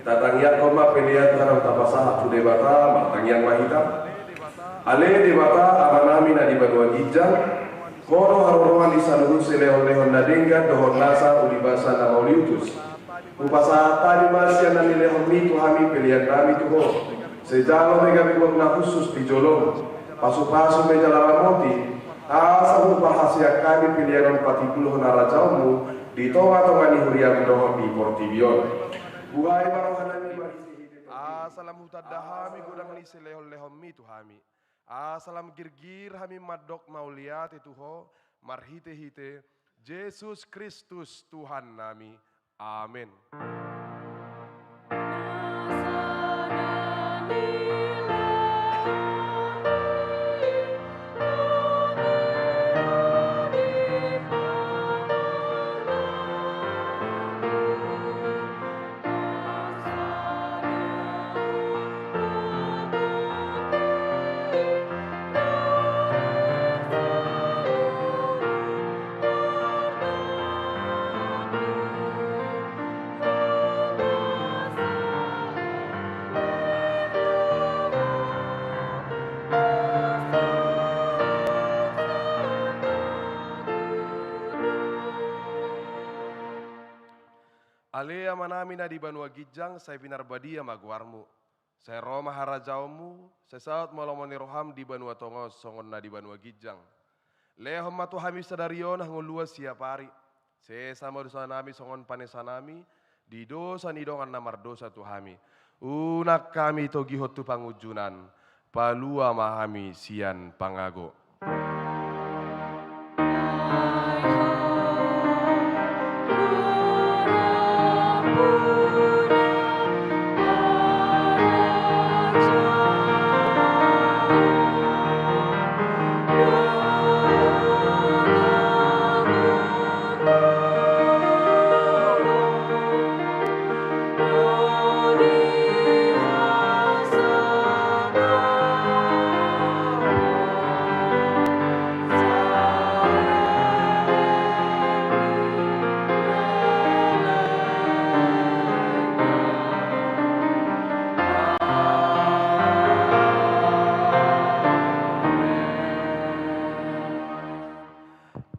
Tatangianghon ma pelean nami, tapasahat tu Debata. Martangiang ma hita. Ale Debata, Amanami na di banua ginjang, Ho do haroroan di saluhut silehonlehon na denggan dohot nasa umbahen na mauliutus. Hupasahat hami ma sian na nilehonmi tu hami pelean nami tu Ho. Sai jalo ma gabe gok na hushus di jolom. Pasupasu ma jala ramoti, asa huparhaseang hami pelean on patimbulhon harajaonmu di tongatonga ni huriam dohot di portibi on. Buhai ma rohanami marhitehite. Asa lam hutanda hami godang ni silehonlehonmi tu hami. Asa lam girgir hami mandok mauliate tu Ho marhitehite Jesus Kristus Tuhannami. Amen. Ale Amanami na di banua ginjang, sai pinarbadia ma goarmu. Sai ro ma harajaonmu, sai saut ma lomo ni roham di banua tonga on songon na di banua ginjang. Lehon ma tu hami sadari on hangoluan siapari. Sesa ma dosanami songon panesanami di dosa ni dongan na mardosa tu hami. Unang hami togihon tu pangunjunan, palua ma hami sian pangago.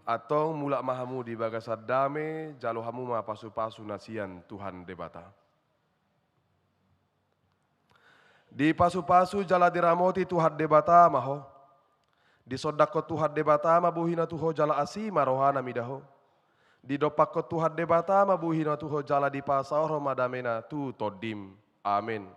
Antong mulak ma hamu di bagasan dame, jalo hamu ma pasupasu na sian Tuhan Debata. Dipasupasu jala diramoti Tuhan Debata ma ho. Disondangkon Tuhan Debata ma bohina tu ho jala asi ma rohana mida ho. Didompakkon Tuhan Debata ma bohina tu ho jala dipasaorhon ma damena tu tondim. Amen.